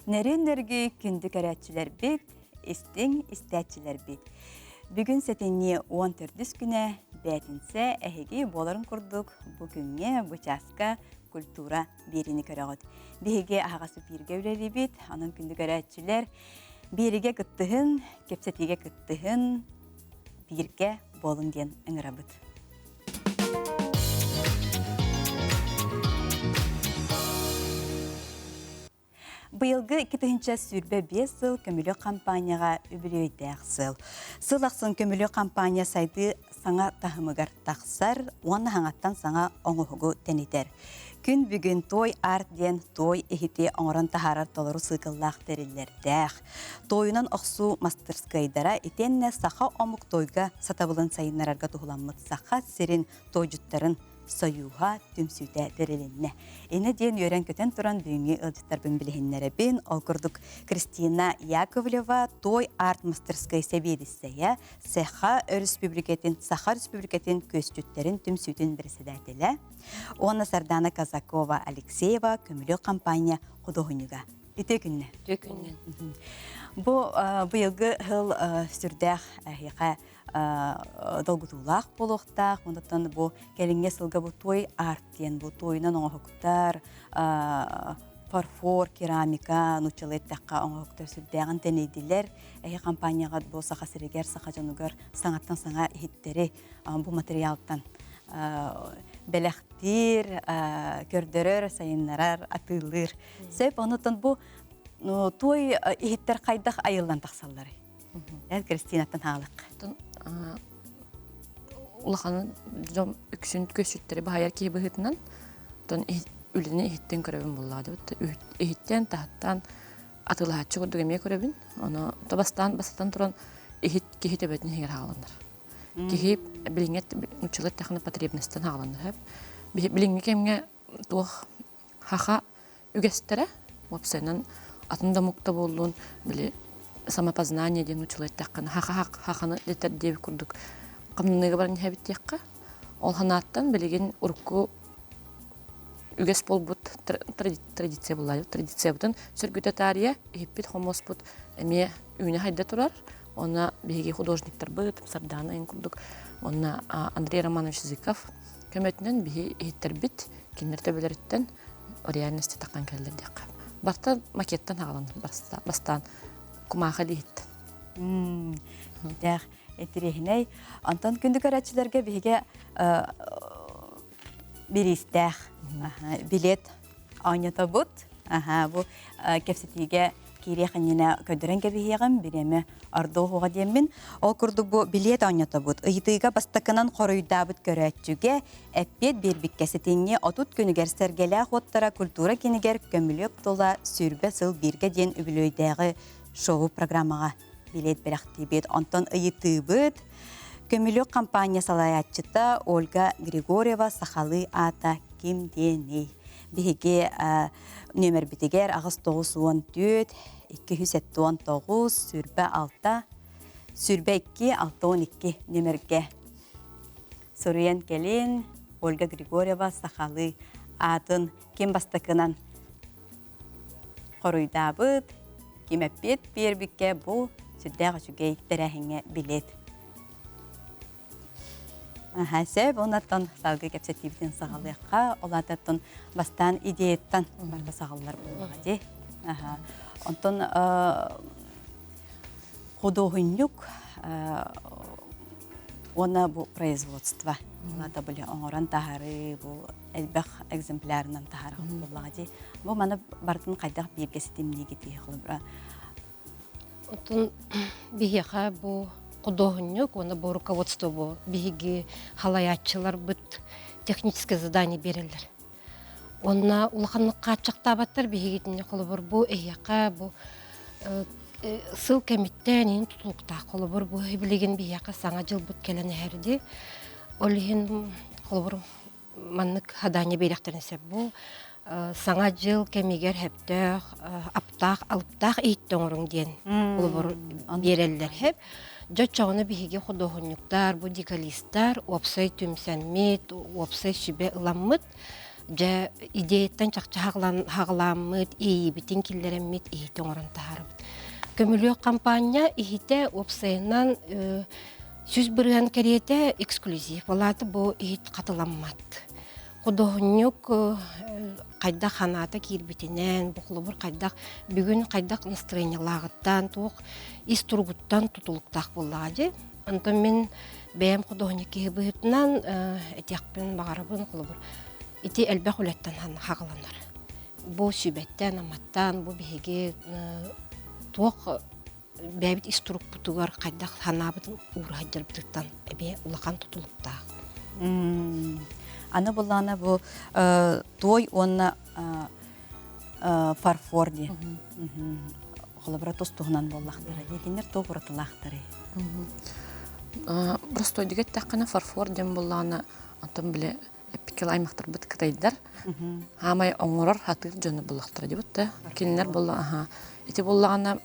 Нөрүн-нөргүй күндү көрөөччүлэрбит, истиҥ истээччилэрбит. Бүгүн сэтинньи 14 күнэ бээтинсэ эһиги буоларын курдук бу күҥҥэ, бу чааска культура биэриини көрөҕүт. Биһиги аһаҕас эпииргэ үлэлиибит, онон күндү көрөөччүлэр биэригэ кыттыһын, кэпсэтиигэ кыттыһын, бииргэ буолун диэн ыҥырабыт. Быйылгы 2025 сыл көмүлүөк хампаанньаҕа үбүлүөйдээх сыл. Сыл ахсын көмүлүөк хампаанньа сайдыы саҥа таһымыгар тахсар уонна саҥаттан саҥа оҥоһугу тэнитэр. Күн бүгүн Той Арт диэн той иһити оҥорон таһаарар толору сыыкыллаах тэриллэрдээх. Туойунан охсуу мастырскыайдара итиэннэ саха омук тойга сатабылын сайыннарарга туһуламмыт Саха сирин тойдьуттарын сойууһа түмсүүтэ тэрилиннэ. Инэ диэн үөрэн-көтөн туран бүгүҥҥү ыалдьыттарбын билиһиннэрэбин. Ол курдук Кристина Яковлева Той арт-мастерскай сэбиэдиссэйэ, Саха Өрөспүүбүлүкэтин Саха Өрөспүүбүлүкэтин күөсчүттэрин түмсүүтүн бэрэссэдээтэлэ уонна Сардана Казакова Алексеева көмүлүөк компания худуоһунньуга. Үтүө күннэ. Үтүө күннэ. Бу быйылгы сыл сүрдээх эһиэхэ долгутуулаах буолуохтаах. Онтон бу кэлиҥҥи сылга бу той арт диэн бу туойунан оҥоһуктар, фарфор, керамика, нууччалыы эттэххэ оҥоһуктар сүрдээҕин тэнийдилэр. Эһи компанияҕа бу Саха сиригэр, саха дьонугар саҥаттан саҥа иһиттэри бу материалтан бэлэхтиир, көрдөрөр, сайыннарар, атыылыыр. Сөп, онутан бу туой иһиттэр хайдах айыллан тахсалларый? Эн Кристинаттан хаалык. Улахан дьон үксүн көсүттэри баһайар киһи быһыытынан, оттон үлэни иһиттэн көрөбүн буоллаҕа Иһиттэн, таһыттан атыылаһааччы курдук эмиэ көрөбүн. Ону бастаан бастатан туран иһит киһи төбөтүн иһигэр хааланар. Киһи билиҥҥи нууччалыы эттэххинэ потребностан хааланар. Билиҥҥи кэмҥэ туох хаха үгэстэрэ, уопсайынан атын да омукта буоллун, били самопознание диэн нууччалыы эттэххинэ хаха-хаханы дэтэр диэбит курдук хамнаныыга баран иһэбит диэххэ. Ол санааттан билигин урукку үгэс буолбут традиция буолла. Традициябытын сөргүтэ таарыйа иһиппит-хомуоспут эмиэ үүнэ-хайда турар. Онно биһиги художниктарбыт, Сардаана эн курдук, уонна Андрей Романович Зыков көмөтүнэн биһи иһиттэрбит кинилэр төбөлөрүттэн реальности таххан кэллэр диэххэ. Барта макеттан хаалан бастаан кумааха иһиттэн. Дээх интириэһинэй. Онтон күндү көрөөччүлэргэ биһиги бириистээх билет оонньотобут. Аха, бу кэпсэтиигэ киириэх иннинэ көрдөрөн кэбиһиэҕим, бириэмэ ордуоҕуҕа диэммин. Ол курдук бу билиэт оонньотобут. Ыйытыыга бастакынан хоруйдаабыт көрөөччүгэ эппиэт биэрбиккэ сэтинньи 30 күнүгэр Сэргэлээх уоттара культура кинигэр көмүлүөк тула сүүрбэ сыл бииргэ диэн үбүлүөйдээҕи шоу программаҕа билиэт бэлэхтиибит. Онтон ыйытыыбыт Көмүлүөк компания салайааччыта Ольга Григорьева сахалыы аата ким диэний? Биһиги нүөмэрбитигэр 894 279 26 22 62 нүөмэргэ суруйан кэлин Ольга Григорьева сахалыы аатын ким бастакынан хоруйдаабыт, ким эппиэт биэрбиккэ бу сүрдээх үчүгэй тэрээһиҥҥэ билиэт. Аха, сөп, оннаттан салгыы кэпсэтиибитин саҕалыахха. Ол аатыттан бастаан идеяттан барыта саҕаллар буоллаҕа дии. Аха. Онтон худуоһунньук уонна бу производство улаата били оҥорон таһаарыы бу элбэх экземплярынан таһаарар буоллаҕа дии. Бу маны барытын хайдах бииргэ ситимниигитий холобура? Оттон биһиэхэ бу худуоһунньук уонна бу руководство бу биһиги халайааччыларбыт техническое задание биэрэллэр. Уонна улаханнык хааччахтаабаттар биһигитинэ холобур бу эһиэхэ бу сыл кэмиттэн иһин тутулуктаах холобур бу билигин биһиэхэ саҥа дьылбыт кэлэн эһэрди ол иһин холобур маннык задание биэриэхтэрин сөп бу саҥа дьыл кэмигэр сөптөөх аптаах алыптаах иһиттэ оҥоруҥ диэн холобур биэрэллэр сөп дьоччоҕуна биһиги худуоһунньуктар бу декалистар уопсай түмсэммит уопсай сүбэ ыламмыт. Дьэ, идеяттан чахчы хаҕыламмыт, иэйиибитин киллэрэммит иһити оҥорон таһаарабыт. Көмүлүөк хампаанньа иһитэ уопсайынан 100% кэриэтэ эксклюзив. Ол аата бу иһит хатыламмат. Худуоһунньук хайдах ханаата киирбитинэн, бу холобур хайдах бүгүн хайдах настроениелааҕыттан, туох ис туругуттан тутулуктаах буоллаҕа дии. Онтон мин бэйэм худуоһунньук киһи быһыытынан этиэхпин баҕарабын, холобур, ити элбэх үлэттэн хаҕыланар. Бу сүбэттэн, аматтан, бу биһиги туох бэйэбит ис турукпутугар хайдах санаабытын уура сылдьарбытыттан эбиэ улахан тутулуктаах. Аны буллаана бу туой уонна фарфор диэн. Холобура тус туһунан буоллахтара. Диэтиннэр туох уратылаахтарый? Простойдук эттэххинэ фарфор диэн буоллаҕына, онтон били эппиккэ аймахтарбыт кытайдар хаамай оҥорор хатыыр дьону буллахтара дибит да. Кинилэр буолла аха ити буоллаҕына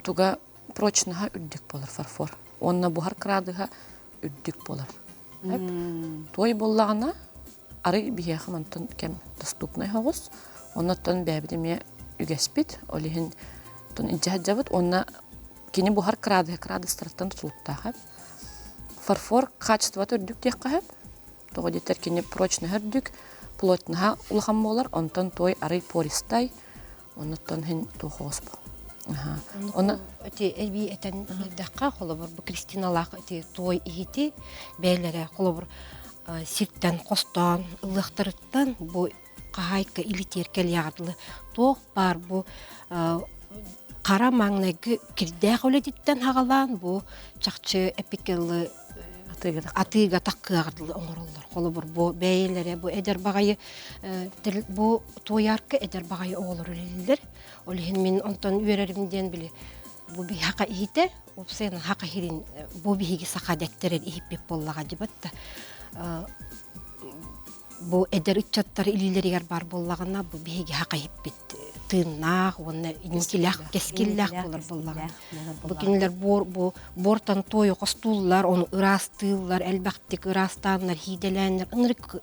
туга прочноһа үрдүк буолар фарфор. Уонна буһар кыраадыһа үрдүк буолар. Туой буоллаҕына арый биһиэхэ мантан кэм доступнай соҕус. Оннуттан бэйэбит эмиэ үгэспит. Ол иһин илдьэ сылдьабыт уонна кини буһар кыраадыһа кыраадыстарыттан тутулуктаах эбит. Фарфор качествота үрдүк диэххэ сөп. Тоҕо диэтэр кини прочноһа үрдүк, плотноһа улахан буолар, онтон туой арый пористай, оннуттан иһин туох оҕус бу. Оны ити эбии этэн биэрдэххэ, холобур, бу Кристиналаах ити туой иһити бэйэлэрэ холобур сиртэн хостоон ылыахтарыттан бу хаһаайка илитиэр кэлиэҕэр дылы туох баар бу хара маҥнайгы кирдээх үлэтиттэн хаҕалаан бу чахчы эпикелы атыыга таккыаҕар дылы оҥороллор. Холобур, бу бэйэлэрэ бу эдэр баҕайы бу туойарка эдэр баҕайы оҕолор үлэлииллэр. Ол иһин мин онтон үөрэрим диэн били бу биһака иһитэ уопсайынан хака иһирин бу биһиги саха дэттэрэр иһиппит буоллаҕа дьыбат да бу эдэр ыччаттар илиилэригэр баар буоллаҕына бу биһиги хака иһиппит тыыннаах уонна инникилээх кэскиллээх буолар буоллаҕа. Бу кинилэр буор бу буортан туойу хостууллар, ону ыраастыыллар, элбэхтик ыраастааннар, хиидэлээннэр ынырык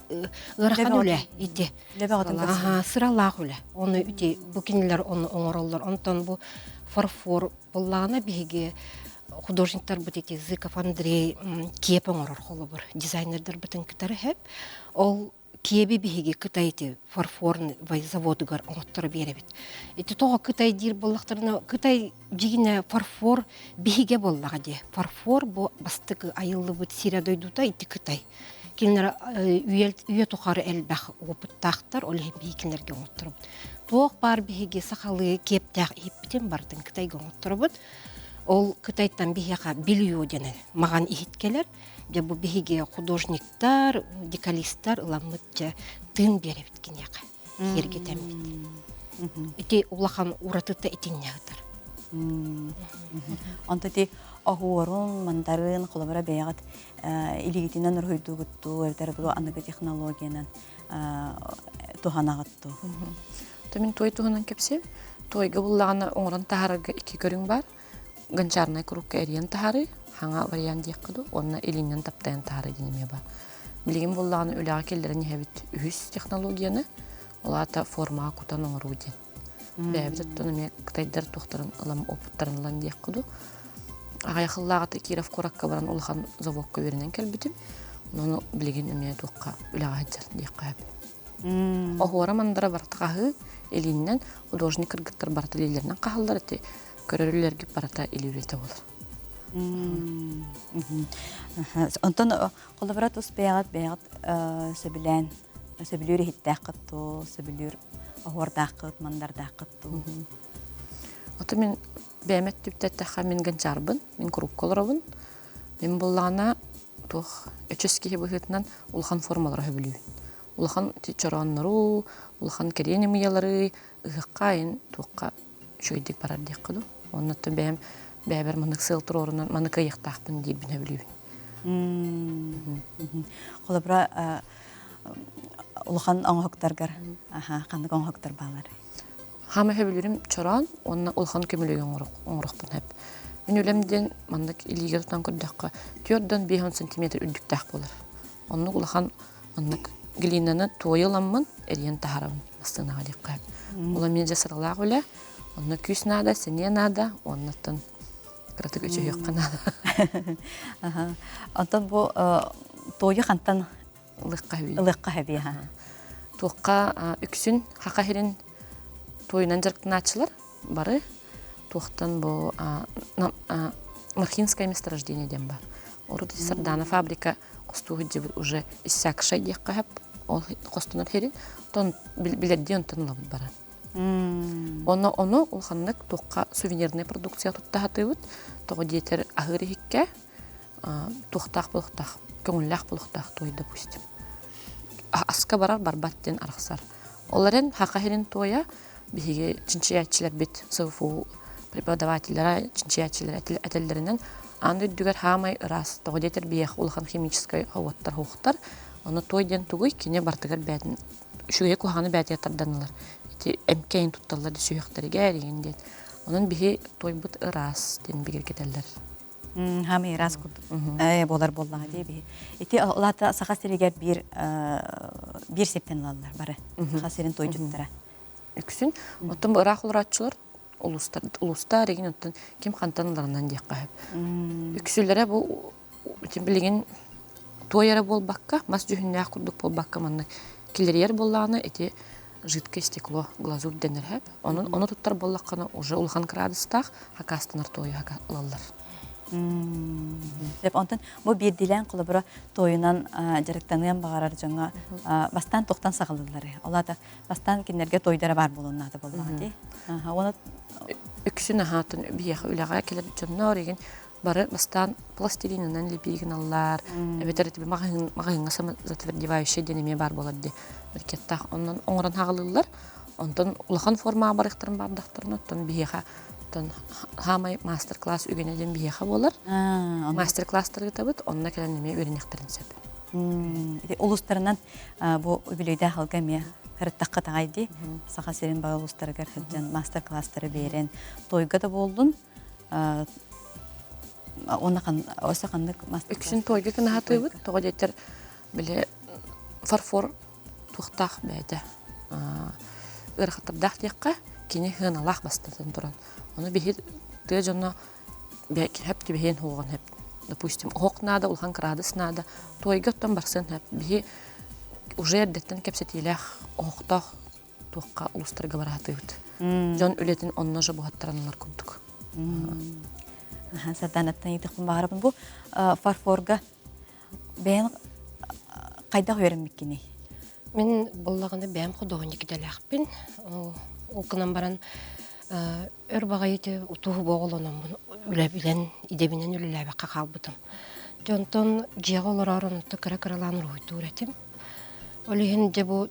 ыарахан үлэ ити. Сыралаах үлэ. Ону ити бу кинилэр ону оҥороллор. Онтон бу фарфор буоллаҕына биһиги художниктарбыт ити Зыков Андрей киэп оҥорор холобур дизайнердарбытын кытары хэп. Ол киэби биһиги Кытай ити фарфорный заводугар оҥотторо биэрэбит. Ити тоҕо Кытай диир буоллахтарына, Кытай дьигинэ фарфор биһигэ буоллаҕа дии. Фарфор бу бастакы айыллыбыт сирэ дойдута ити Кытай. Кинилэр үйэ, үйэ тухары элбэх опыттаахтар, ол иһин биһиги кинилэргэ оҥотторобут. Туох баар биһиги сахалыы киэптээх иһиппитин барытын Кытайга оҥотторобут. Ол Кытайтан биһиэхэ белье диэн маҕан иһит кэлэр. Дьэ бу биһиги художниктар, декалистар ыламмыт дьэ тыын биэрэбит киниэхэ, киэргэтэммит. Ити улахан уратыта итиннэ сытар. Онто ити оһуорун, мандарын, холобура бэйэҕит илиигитинэн уруһуйдуугуттуу, эбэтэр бу аныгы технологиянан туһанаҕыт дуу? То мин туой туһунан кэпсиэм. Туойга буллаҕына оҥорон таһаарарга икки көрүҥ баар. Гончарнай курукка эрийэн таһаарыы, хаҥа вариант диэххэ дуу, уонна илиинэн таптайан таһаарыы диэн эмиэ баар. Билигин буоллаҕына үлэҕэ киллэрэн иһэбит үһүс технологияны, ол аата формаҕа кутан оҥоруу диэн. Бэйэбит оттон эмиэ кытайдар туохтарын ылан опыттарын ылан диэххэ дуу. Аҕыйах сыллааҕыта Киров куоракка баран улахан заводка үөрэнэн кэлбитим. Ону билигин эмиэ туохха үлэҕэ сылдьар диэххэ сөп. Оһуора мандара барыта хаһыы, илииннэн художник кыргыттар барыта илиилэринэн хаһаллар ити көрөр үлэлэргит барыта илии үлэтэ буолар. Онтон холобура тус бэйэҕит бэйэҕит сөбүлээн сөбүлүүр иһиттээххит дуу, сөбүлүүр оһуордааххыт, мандардааххыт дуу? Ото мин бэйэм өттүбүттэттэххэ мин гончарбын, мин курукка олоробун. Мин буллаҕына туох өчөс киһи быһыытынан улахан формалары сөбүлүүбүн. Улахан чорооннору, улахан кэриэн ымыйалары ыһыахха айын туохха үчүгэйдик барар диэххэ дуу. Оннуттан бэйэм бэйэбэр маннык сыал туруорунан маны кыайыахтаахпын диирбин сөбүлүүбүн. Холобура улахан оҥоһуктаргар ханнык оҥоһуктар бааллар? Хаама сөбүлүүрүм чороон уонна улахан көмүлүгү оҥоруохпун сөп. Мин үлэм диэн маннык илиигэ тутан көрдөххө 4-5 сантиметр үрдүктээх буолар. Оннук улахан маннык. Глинаны туойу ыламмын эрийэн таһаарабын массыынаҕа диэххэ. Ол эмиэ дьэ сыралаах үлэ. Онно күүс наада, сэниэ наада, уоннаттан кыратык үчүһүөххэ наада. Онтон бу туойу хантан ылыахха үһүй? Ылыахха үһүй, Туохха үксүн хаха иһирин туойунан дьарыктанааччылар бары туохтан бу Мархинское месторождение диэн бар. Урут Сардана фабрика хостуу сылдьыбыт уже иссякшай диэххэ сөп. Ол хостонор сирин тон билэрдии онтон ылабыт бары. Онно ону улаханнык туохха сувенирная продукция тутта сатыыбыт. Тоҕо диэтэр аһыыр иһиккэ туохтаах буолуохтаах, көҥүллээх буолуохтаах туой допустим. Аска барар барбат диэн арахсар. Ол эрэн хаха иһин туойа биһиги чинчийээччилэрбит СФУ преподавателлэрэ чинчийээччилэр этэллэринэн аан үрдүгэр хаамай ыраас тоҕо диэтэр биһиэхэ улахан химическай ховуоттар хуохтар ону туой диэн тугуй кини бартыгар бээтин үчүгэйи куһаҕаны бээтигэр тарданылар ити эмкэйин тутталлар сүһүөхтэригэр игин диэн онон биһи туойбут ыраас диэн бигэргэтэллэр Хаамай ыраас курдук буолар буоллаҕа дии биһи. Ити улаата Саха сиригэр биир биир сиртэн ылаллар бары. Саха сирин тойдьуттара. Үксүн. Оттон бу ыраах олорооччулар улуустар улуустар игин оттон ким хантан ыларынан диэххэ сөп. Үксүлэрэ бу билигин туой эрэ буолбакка, мас дьүһүннээх курдук буолбакка маннык килэрийэр буоллаҕына ити жидкое стекло глазурь дэнэр сөп. Онон ону туттар буоллаххына уже улахан кыраадыстаах хакаастанар туойу ылаллар. Сөп. Онтон бу биирдиилээн холобура туойунан дьарыктаныан баҕарар дьоҥҥо бастаан туохтан саҕалыыллары? Ол аата бастаан кинилэргэ туойдара баар буолуон наада буоллаҕа дии. Уонна үксүн аһаатын биһиэхэ үлэҕэ кэлэр дьоннор игин бары бастаан пластилинынан лепи гыналлар эбэтэр ити маҕаһыыҥҥа самозатвердевающий диэн эмиэ баар буолар дии брикеттаах онон оҥорон хаҕалыыллар онтон улахан формаҕа барыахтарын баардахтарына оттон биһиэхэ оттон хаамай мастер-класс үгэнэ диэн биһиэхэ буолар мастер-класстары ыытабыт онно кэлэн эмиэ үөрэниэхтэрин сөп улуустарынан бу үбүлүөйдээх алга эмиэ ырыттахха таҕай дии Саха сирин бары улуустарыгар сылдьан мастер-класстары биэрэн тойга да буоллун уонна өссө ханнык үксүн туойга кынаһатыыбыт тоҕо диэтэр били фарфор туохтаах бэйэтэ ыарахаттардаах диэххэ кини сыаналаах бастатан туран ону биһи тыа дьоно хөп түбэһиэн хуоҕун хөп допустим оһох наада улахан кыраадыс наада туойга оттон барсыан хөп биһи уже эрдэттэн кэпсэтиилээх оһохтоох туохха улуустарга бараатыыбыт. Дьон үлэтин онно же буһаттаранылар курдук. Сардаанаттан ыйытыахпын баҕарабын бу фарфорга бэйэн хайдах үөрэммиккиний? Мин буллаҕына бэйэм худуоһунньук идэлээхпин. Ол гынан баран өр баҕайы утуһу оҕолономмун үлэбинэн идэбинэн үлэлээбэккэ хаалбытым. Дьэ онтон дьиэҕэ олороору онто кыра-кыралаан уруһуйдуур этим. Ол иһин дьэ бу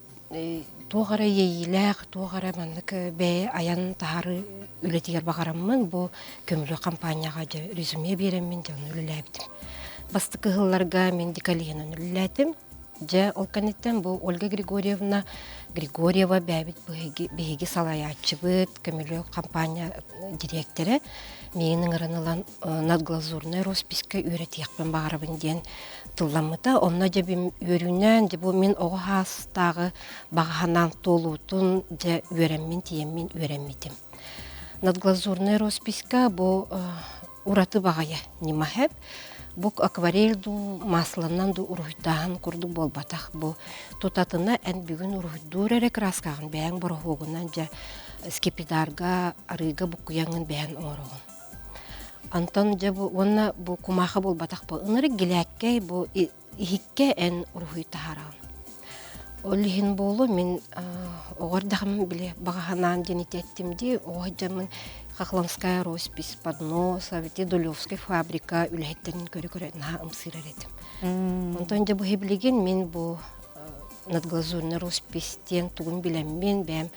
туох эрэ иэйиилээх, туох эрэ маннык бэйэ айан таһаарыы үлэтигэр баҕараммын бу көмүлүөк хампаанньаҕа дьэ резюме биэрэммин дьэ онно үлэлээбитим. Бастакы ыһылларга мин декалиянан үлэлээтим. Дьэ ол кэнниттэн бу Ольга Григорьевна Григорьева бэйэбит биһиги салайааччыбыт, көмүлүөк хампаанньа дириэктэрэ миигин ыҥыран ылан надглазурнай росписька үөрэтиэхпин баҕарабын диэн тылламмыта. Онно дьэ үөрүүнэн дьэ бу мин оҕо саастааҕы баҕа санаам туолуутун дьэ үөрэммин тиийэммин үөрэммитим. Надглазурнай росписька бу ураты баҕайы ньыма сөп. Бу акварель дуу, масланан дуу уруһуйдааһын курдук буолбатах. Бу тутатына эн бүгүн уруһуйдуур эрэ краскаҕын бэйэҥ бороһуогунан дьэ скипидарга, арыыга буккуйаҥҥын бэйэҥ оҥороҕун. Онтон дьэ бу уонна бу кумааха буолбатах бу ынырык гилээккэй бу иһиккэ эн уруһуй таһаараҕын. Ол иһин буолуо мин оҕо эрдэҕим били баҕа санаам диэн ити эттим дии оҕо сылдьаммын Хохломская роспись поднос ити Дулевскай фабрика үлэһиттэрин көрө-көрө наһаа ымсыырар этим. Онтон дьэ бу билигин мин бу надглазурный роспись диэн тугун билэммин бэйэм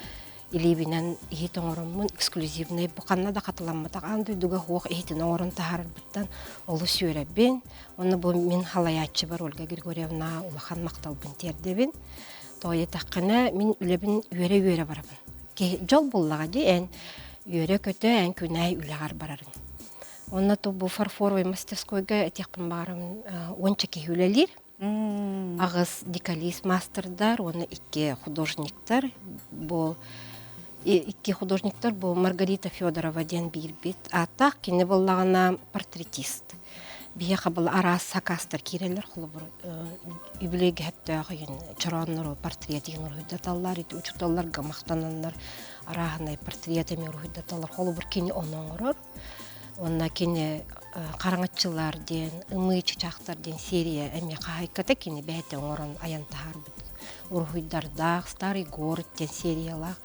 илиибинэн иһит оҥороммун эксклюзивнай бу ханна да хатыламматах аан дойдуга суох иһитин оҥорон таһаарарбыттан олус үөрэбин. Онно бу мин халайааччыбар Ольга Григорьевна улахан махталбын тиэрдэбин. Тоҕо диэтэххинэ мин үлэбин үөрэ-үөрэ барабын. Киһи дьол буллаҕа дии эн үөрэ-көтө эн күнээй үлэҕэр барарыҥ. Онно бу фарфоровай мастерскойга этиэхпин баҕарабын уонча киһи үлэлиир. Аҕыс декалист маастардар уонна икки художниктар бу икки художниктар бу Маргарита Федорова диэн биирбит ааттаах кини буоллаҕына портретист. Биһиэхэ был араас сакаастар киирэллэр холобур үбүлүөйгэ сөптөөх чорооннору портрет иһин уруһуйдаталлар ити учууталларга махтананнар арааһынай портрет эмиэ уруһуйдаталлар холобур кини ону оҥорор Уонна кини Хараҥаччылар диэн, Ымыы чычаахтар диэн серия эмиэ хаһаайката кини бэйэтэ оҥорон айан таһаарбыт уруһуйдардаах, Старый город диэн сериялаах.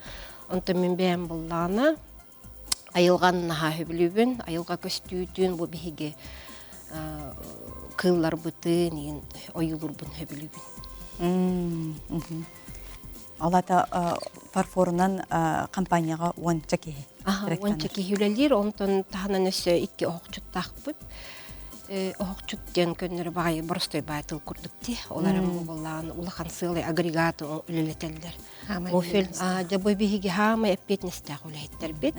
Онтон мин бэйэм буллаҕына айылҕаны наһаа сөбүлүүбүн, айылҕа көстүүтүн бу биһиги кыылларбытын иин ойуулурбун сөбүлүүбүн. Ол ата фарфорунан компанияҕа уонча киһи. Уонча киһи үлэлиир, онтон таһынан өссө икки оһохчуттаахпыт. Оһохчут диэн көннөрү баҕайы боростой баай тыл курдук дии. Ол эрэн буоллаҕын улахан сыалай агрегаты үлэлэтэллэр. Муфель дьэ бу биһиги хаамай эппиэтинэстээх үлэһиттэрбит.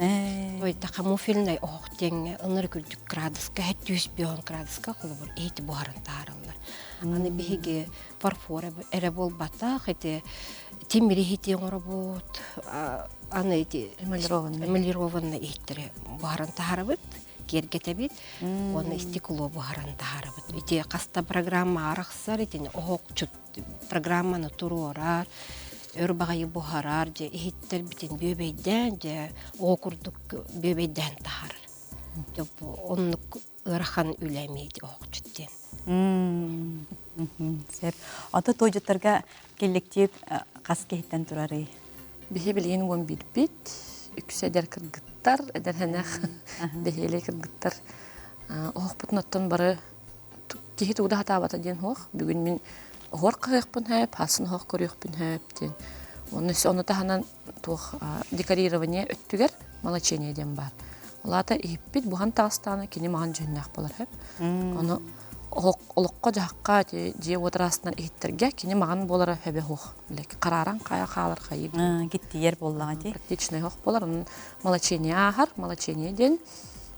Тойтаха муфельнай оһох диэҥҥэ ынырык үрдүк градуска, 750 градуска холобур иһити буһаран таһаараллар. Аны биһиги фарфор эрэ буолбатах, ити тимир иһити оҥоробут, аны ити эмалированный иһиттэри буһаран таһарабыт, киэргэтэбит уонна стекло буһаран таһарабыт. Ити хаста программа арахсар, итини оһохчут программаны туруорар, өр баҕайы буһарар, дьэ иһиттэрбитин бүөбэйдээн, дьэ оҕо курдук бүөбэйдээн таһарар. Дьэ бу оннук ыарахан үлэ эмиэ ити оһохчут диэн. Сөп. Ото туойдьуттарга коллектив хас киһиттэн турарый? Биһи билигин уон биирбит. Үксэ эдэр кыргыттар, эдэр сэнэх бэһиэлэй кыргыттар. Оһохпутун оттон бары киһи тугу да сатаабата диэн суох. Бүгүн мин оһуор хаһыахпын сөп, хасын оһох көрүөхпүн сөп диэн. Онно ону таһынан туох декорирование өттүгэр молочение диэн баар. Ол аата иһиппит буһан таҕыстаҕына кини маҕан дьүһүннээх буолар сөп. Ону олоххо-дьаһахха дьиэ уот араастынан иһиттэргэ кини маҕан буолара сөбө суох. Харааран хайа хаалар хайыы. Киттийэр буоллаҕа дии. Практичный оһох буолар. Онон молочение ааһар. Молочение диэн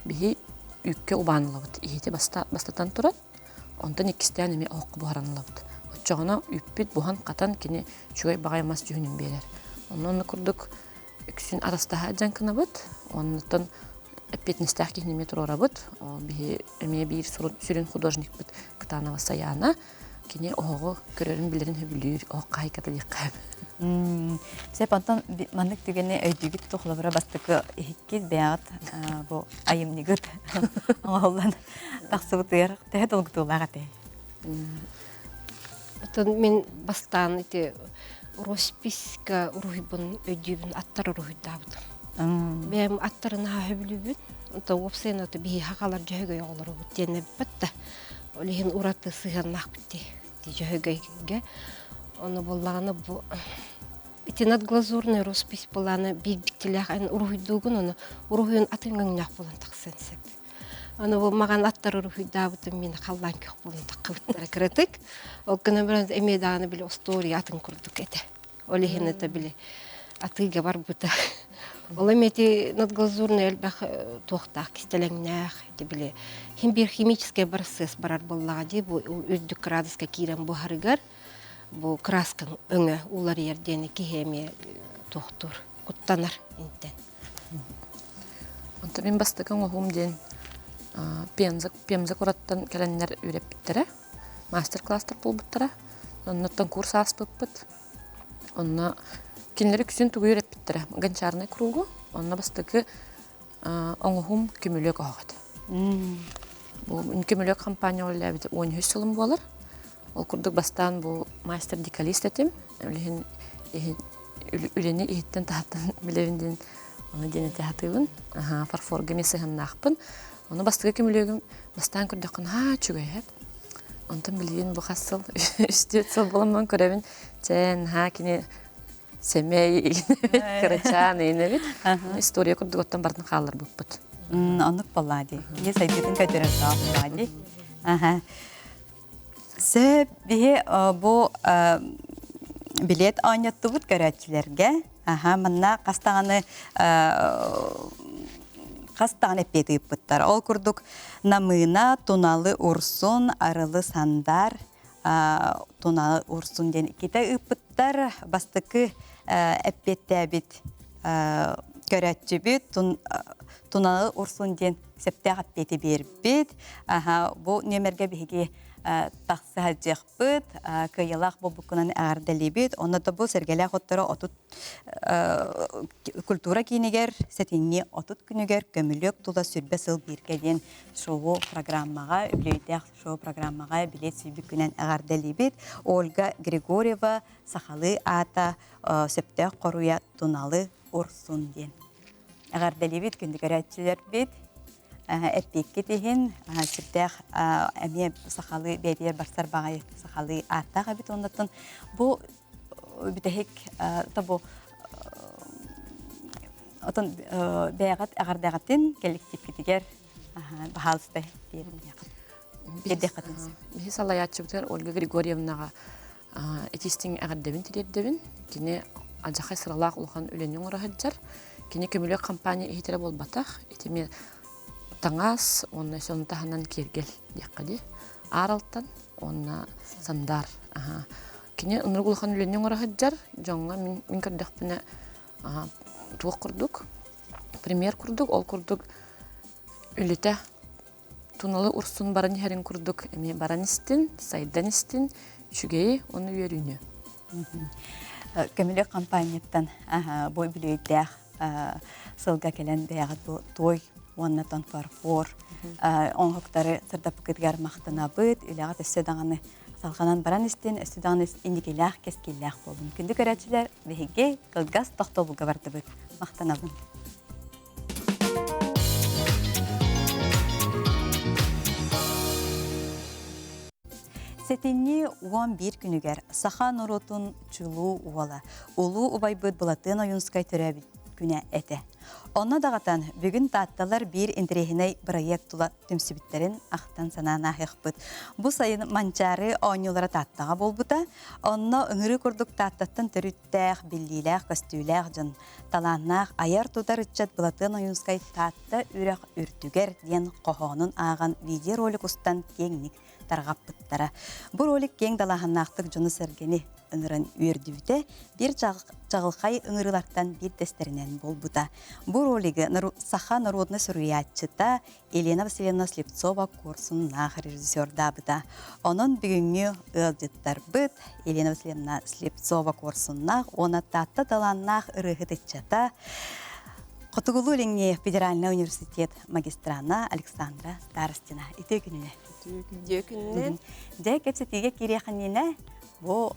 биһи үүккэ убаан ылабыт. Иһити бастатан туран Онтон иккистээн эмиэ оһоххо буһаран ылабыт. Оччоҕуна үүппүт буһан-хатан кини үчүгэй баҕайы мас дьүһүнүн биэрэр. Онно онно курдук үксүн арастаһа дьаҥкынабыт. Оннуттан эппиэтинэстээх киһини эмиэ туруорабыт. Биһи эмиэ биир сүрүн художникпыт Кытанова Саяна. Кини оһоҕу көрөрүн билэрин сөбүлүүр, оһох хаһайката диэххэ Сөп, онтон маннык түгэни өйдүүгүт тухлабыра бастакы иһиккит бэйэҕит бу айымньыгыт оҥоһуллан тахсыбытыгар төһө долгутуулаах этэй? Оттон мин бастаан ити росписка уруһуйбун өйдүүбүн аттар уруһуйдаабытым. Бэйэм аттарын аһа сөбүлүүбүн. Онто уопсайынан ото биһи хахалар дьөһөгөй оҕолоробут диэн эбиппэт да. Ол иһин ураты сыһыаннаахпыт дии дьөһөгөйгө. Ону буоллаҕына бу ити надглазурная роспись былаана биир дьиктилээх эн уруһуйдуугун ону уруһуйун атын өҥнөөх буолан тахсыан сөп. Аны бу маҕан аттар уруһуйдаабытым мин халлаан күөх буолан таххыбыттара кыратык. Ол гынан баран эмиэ даҕаны били остуоруйа атын курдук этэ. Ол иһин это били атыыга барбыта. Ол эмиэ ити надглазурный элбэх туохтаах кистэлэҥнээх ити били хим биир химическэй процесс барар буоллаҕа дии бу үрдүк градуска киирэн буһарыгар бу краскаҥ өҥө уларыйар диэни киһи эмиэ туохтуур куттанар интэн. Онтон мин бастакы оҥоһуум диэн Пенза, Пемза куораттан кэлэннэр үөрэппиттэрэ, мастер-класстар буолбуттара. Оннуттан курс ааспыппыт. Онно кинилэр үксүн тугу үөрэппиттэрэ? Гончарный кругу. Онно бастакы оҥоһуум көмүлүөк оһох этэ. Бу көмүлүөк компания үлэлээбит 13 сылым буолар. Ол курдук бастаан бу мастер-декалист этим. Үлэһин үлэни иһиттэн таһыттан билэбин диэн ону диэн этэ сатыыбын. Фарфорга эмиэ сыһыаннаахпын. Ону бастакы көмүлүөгүм бастаан көрдөххүнэ аа үчүгэй эһэт. Онтон билигин бу хас сыл үс-түөрт сыл буоламмын көрөбүн. Чэ, наһаа кини сэмэй кырачаан эбит. История курдук оттон барытын хаалларбыппыт. Оннук буоллаа дии. Киһи сайдыытын көрдөрөр буоллаа дии. Аха. Сөп, биһи бу билет оонньоттубут көрөөччүлэргэ. Аха, манна хас даҕаны хас даҕаны эппиэт ыыппыттар. Ол курдук Намыына, Туналы Урсун, Арылы Сандар. Туна Урсун диэн иккитэ ыыппыттар. Бастакы эппиэттээбит көрөөччүбүт Туналы Урсун диэн сөптөөх эппиэти биэрбит. Бу нүөмэргэ биһиги тахса сылдьыахпыт, кыайыылаах буолбуккунан эҕэрдэлиибит. Онно да бу сэргэлээх отторо 30 культура киинигэр сэтинньи 30 күнүгэр көмүлүөк тула сүрбэ сыл бииргэ диэн шоу программаҕа үбүлүөйдээх шоу программаҕа билиэт сүүйбүккүнэн эҕэрдэлиибит. Ольга Григорьева сахалыы аата сөптөөх хоруйа Туналы Урсун диэн. Эҕэрдэлиибит күндү көрөөччүлэрбит. Эппиэккит иһин сүрдээх эмиэ сахалыы бэйэтигэр барсар баҕайы сахалыы ааттаах эбит оннуттан бу бүтэһик тобу отон бэйэҕит эҕэрдэҕитин коллективкитигэр баһаалыста тиэрдиэххитин сөп. Биһи салайааччыбытыгар Ольга Григорьевнаҕа итистиҥ эҕэрдэбин тириэрдэбин. Кини алдьархай сыралаах улахан үлэни оҥоро сылдьар. Кини көмүлүөк компания иһитэрэ буолбатах. Ити эмиэ таҥас уонна сону таһынан киэргэл диэххэ дии. Аар алтан уонна сандаар. Кини ынырык улахан үлэни оҥоро сылдьар. Дьоҥҥо мин, мин көрдөхпүнэ туох курдук, пример курдук, ол курдук үлэтэ Туналы урсун баран иһэрин курдук эмиэ баран истин, сайдан истин, үчүгэйи уонна үөрүүнү. Көмүлүөк компанияттан бу үбүлүөйдээх сылга кэлэн бэйэҕит бу туой уонна тон фарфор оҥоһуктары сырдаппыкытыгар махтанабыт. Үлэҕит өссө даҕаны салҕанан баран истин, өссө даҕаны инникилээх, кэскиллээх буолун. Күндү көрөөччүлэр, биһиги кылгас тохтобулга бардыбыт. Махтанабын. Сэтинньи 11 күнүгэр саха норуотун чулуу уола, улуу убайбыт Былатыан Ойуунскай төрөөбүт күнэ этэ. Онно даҕатан бүгүн таатталар биир интэриэһинэй бырайыак тула түмсүбүттэрин ахтан санаан ааһыахпыт. Бу сайын Манчаары оонньуулара Тааттаҕа буолбута. Онно ыҥырыы курдук Тааттаттан төрүттээх, биллиилээх-көстүүлээх дьон Талааннаах айар-тутар ыччат Былатыан Ойуунскай «Таатта үрэх үрдүгэр» диэн хоһоонун ааҕан видеоролик устан киэҥник тарҕаппыттара. Бу ролик киэҥ далааһыннаахтык дьону-сэргэни ыҥыран үөрдүбүтэ, биир чаҕылхай ыҥырыылартан биирдэстэринэн буолбута. Бу ролигы саха народнай суруйааччыта Елена Васильевна Слепцова-Куорсуннаах режиссердаабыта. Онон бүгүҥҥү ыалдьыттарбыт Елена Васильевна Слепцова-Куорсуннаах уонна Таатта талааннаах ырыаһыт ыччата Хотугулуу-Илиҥҥи федеральнай университет магистрана Александра Старостина. Үтүө күнүнэн. Үтүө күнүнэн. Дьэ, кэпсэтиигэ киириэхиннинэ бу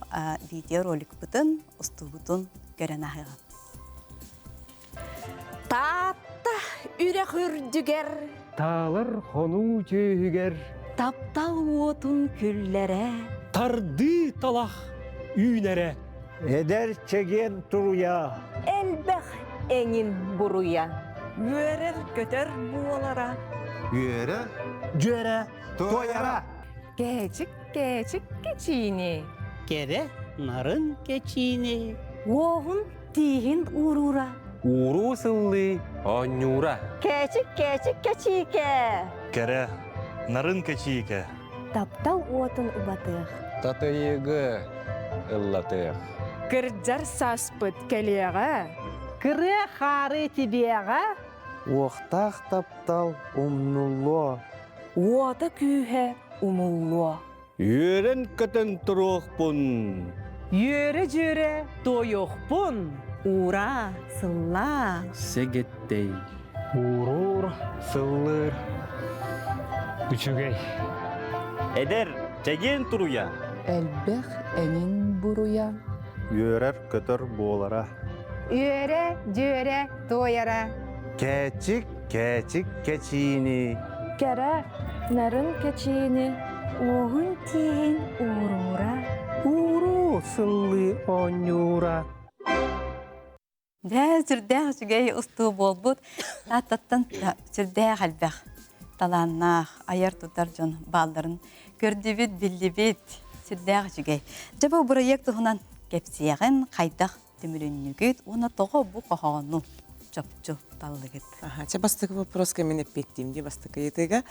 видеороликпытын, устуубутун көрөн аһыаҕын. Таатта үрэх үрдүгэр Таалар хонуу түөһүгэр Таптал уотун күллэрэ Тардыы талах үүнэрэ Эдэр чэгиэн туруйа Элбэх эҥин буруйа Үөрэр-көтөр буолара Үөрэ Дьүөрэ Туойара Кээчик кээчик кэчиини Кэрэ нарын кэчиини Уоһун тииһин ууруула Ууруу сыллыы оонньуура. Кээчик кээчик кэчиикэ Кэрэ нарын кэчиикэ Таптал уотун убатыах Татыйыгы ыллатыах Кырдьар сааспыт кэлиэҕэ Кырыа хаары тибиэҕэ Уохтаах таптал умнуллуо Уота күүһэ умуллуо Үөрэн-көтөн туруохпун. Үөрэ-дьүөрэ туойуохпун. Уура, сыллаа. Сэгэттэй. Ууруur, сыллыыр. Үчүгэй. Эдэр, чэгиэн туруйа. Элбэх эҥин буруйа. Үөрэр-көтөр буолара. Үөрэ-дьүөрэ туойара. Кээчик, кээчик кэчиини. Кэрэ, нарын кэчиини. Уоһун тииһин ууруула. Ууруу сыллыы оонньуура. Дьэ, сүрдээх үчүгэй устуу буолбут. Тааттаттан сүрдээх элбэх талааннаах, айар-тутар дьон баалларын көрдүбүт, биллибит. Сүрдээх үчүгэй. Дьэ, бу бырайыак туһунан кэпсиэҕин, хайдах түмүлүннүгүт уонна тоҕо бу хоһоону чопчу таллыгыт? Чэ, бастакы вопроска мин эппиэттиим дии бастакы ыйытыыга.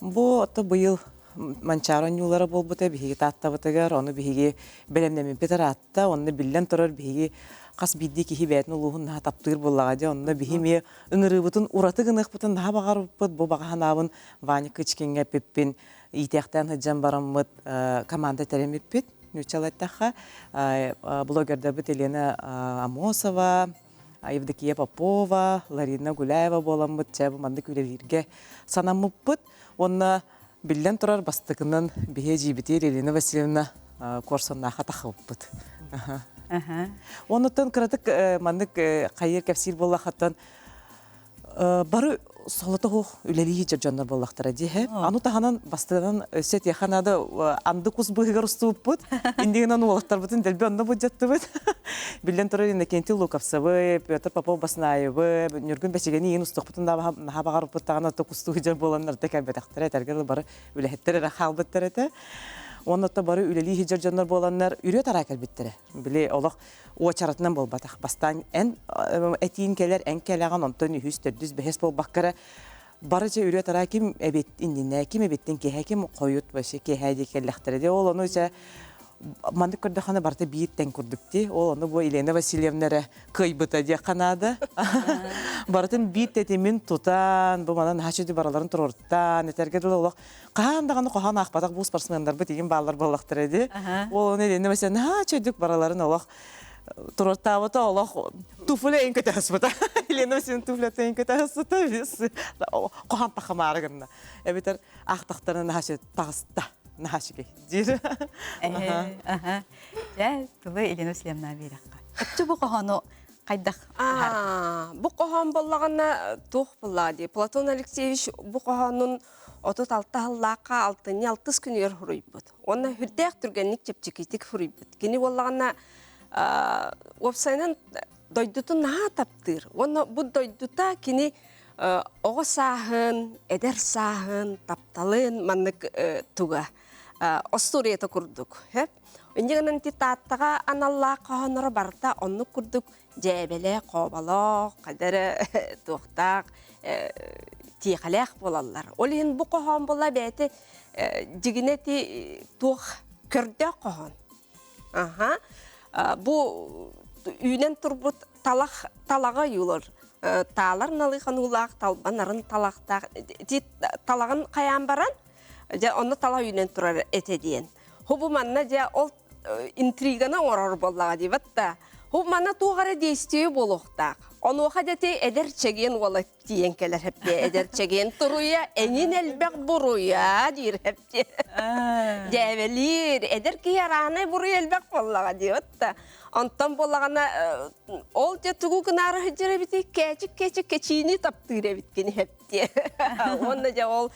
Бу ото быйыл Манчаары оонньуулара буолбута биһиги Тааттабытыгар, ону биһиги бэлэмнэммиппит ыраатта, онно биллэн турар биһиги хас биирдии киһи бэйэтин улууһун наһаа таптыыр буоллаҕа дии, онно биһи эмиэ ыҥырыыбытын ураты гыныахпытын наһаа баҕарбыппыт, бу баҕа санаабын Ваня Кычкиҥҥа эппиппин иитиэхтээн сылдьан бараммыт команда тэрийбиппит, нууччалыы эттэххэ, блогердарбыт Елена Амосова, Евдокия Попова, Ларина Гуляева буоламмыт чэ бу маннык үлэлииргэ санаммыппыт. Уонна биллэн турар бастакынан биһи эдьиийбитигэр Елена Васильевна Куорсуннаахха тахыбыппыт. Оннуттан кыратык маннык хайыр кэпсиир буоллаххаттан бары солото суох үлэлии сылдьар дьоннор буоллахтара дии. Аны таһынан бастыынан өссө этиэхэ наада анды кус быыһыгар устубуппут. Индигинэн уолаттарбытын дэлби онно былдьаттыбыт. Биллэн турар Иннокентий Луковцевы, Петр Попов Баснаевы, Ньургун Бэчигэни иин устуохпутун наһаа баҕарбыппыт даҕаны кустуу сылдьар буоланнар да кэлбэтэхтэрэ, этэргэ бары үлэһиттэр эрэ хаалбыттар этэ. Уонна бары үлэлии сылдьар дьоннор буоланнар үрүө-тараа кэлбиттэрэ. Били олох уочаратынан буолбатах. Бастаан эн этиин кэлэр, эн кэлэҕин, онтон үһүс, төрдүс, бэһис буолбакка эрэ бары дьэ үрүө-тараа ким эбит иннинэ, ким эбиттин киэһэ, ким хойут вообще киэһэ дии кэллэхтэрэ дии. Ол ону дьэ маннык көрдөххүнэ барыта биир тэҥ курдук дии. Ол ону бу Елена Васильевна эрэ кыайбыта диэххэ наада. Барытын биир тэтимин тутан, бу манан наһаа үчүгэй бараларын туруортаан, этэргэ дылы олох хаһан даҕаны хоһоон аахпатах бу спортсменнарбыт игин бааллар буоллахтара дии. Ол ону Елена Васильевна наһаа үчүгэйдик бараларын олох туруортаабыта олох туфля ин көтөһөспүтэ. Елена Васильевна туфлята ин көтөһөспүтэ. Хоһоон тахамаары гынна. Эбэтэр аахтахтарына наһаа таҕыста. Наһаа үчүгэй диир. Дьэ, тылы Елена Васильевна биэрэххэ. Өттү бу хоһоону хайдах Бу хоһоон боллаҕына туох буллаа дии. Платон Алексеевич бу хоһоонун 36 сыллаахха алтынньы алтыс күнүгэр суруйбут. Уонна сүрдээх түргэнник чэпчэкитик суруйбут. Кини буоллаҕына уопсайынан дойдутун наһаа таптыыр. Уонна бу дойдута кини оҕо сааһын, эдэр сааһын, тапталын маннык туга остуоруйата курдук. Инньэ гынан ити Тааттаҕа аналлаах хоһоонноро барыта оннук курдук дьээбэлээх, хооболоох, хайда эрэ туохтаах, тиэхэлээх буолаллар. Ол иһин бу хоһоон буолла бэйэтэ дьигинэ ити туох көрдөөх хоһоон. Аха. Бу үүнэн турбут талах талаҕа ойуулар. Таалар налыы хонуулаах, талбан арын талахтаах. Ити талаҕын хайаан баран, дьэ онно талах үүнэн турар этэ диэн. Хубу манна дьэ ол интриганы оҥорор буоллаҕа диэбэт да. Хубу манна туох эрэ действие буолуохтаах. Онуоха дьэ эдэр чэгиэн уола тиийэн кэлэр хэптиэ эдэр чэгиэн туруйа эҥин элбэх буруйа диир хэптиэ дьээбэлиир эдэр киһи араанай буруй элбэх буоллаҕа диэбит да онтон буоллаҕына ол дьэ тугу гынаары сылдьар эбитий кээчик кээчик кэчиини таптыыр эбит кини хэптиэ уонна дьэ ол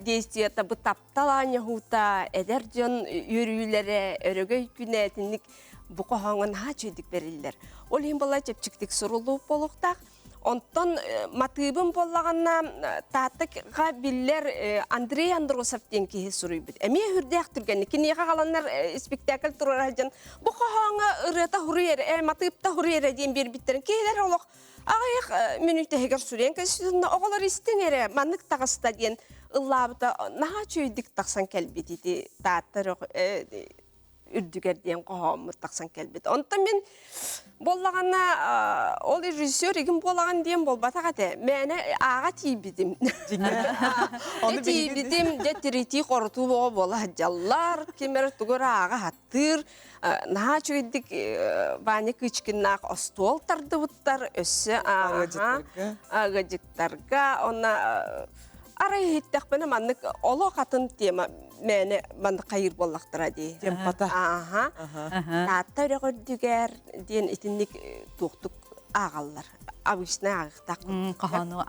действиета бу таптал аанньаһуута эдэр дьон үөрүүлэрэ өрөгөй күнэ итинник бу хоһооҥҥо наһаа үчүгэйдик бэриллэр ол иһин буолла чэпчэкитик суруллубут буолуохтаах Онтон матыыбым буоллаҕына Тааттаҕа биллэр Андрей Андросов диэн киһи суруйбут. Эмиэ үрдээх түргэнник. Киниэхэ аҕаланнар спектакль туруора сылдьан бу хоһооҥҥо ырыата хуруй эрэ, матыыпта хуруй эрэ диэн биэрбиттэрин киһилэр олох аҕыйах мүнүүтэһигэр суруйан кэбиспитин оҕолор истиҥ эрэ маннык таҕыста диэн ыллаабыта наһаа үчүгэйдик тахсан кэлбит ити Таатта үрдүгэр диэн хоһооммут тахсан кэлбит. Онтон мин буоллаҕына ол режиссер игин буолаҕын диэн буолбатах этэ. Мээнэ ааҕа тиийбитим. Тиийбитим, дьэ тиритии хорутуу боҕо буола сылдьаллар. Ким эрэ тугу эрэ ааҕа хаттыыр. Наһаа үчүгэйдик Ваня Кычкиннаах остуол тардыбыттар. Өссө ыалдьыттарга. Онно арай иһиттэхпинэ маннык олох атын тема мээнэ маннык хайыыр буоллахтара дии. Темпата. Ааха. Таатта үрэх үрдүгэр диэн итинник туохтук ааҕаллар. Обычно ааҕыахтаах. Хоһоону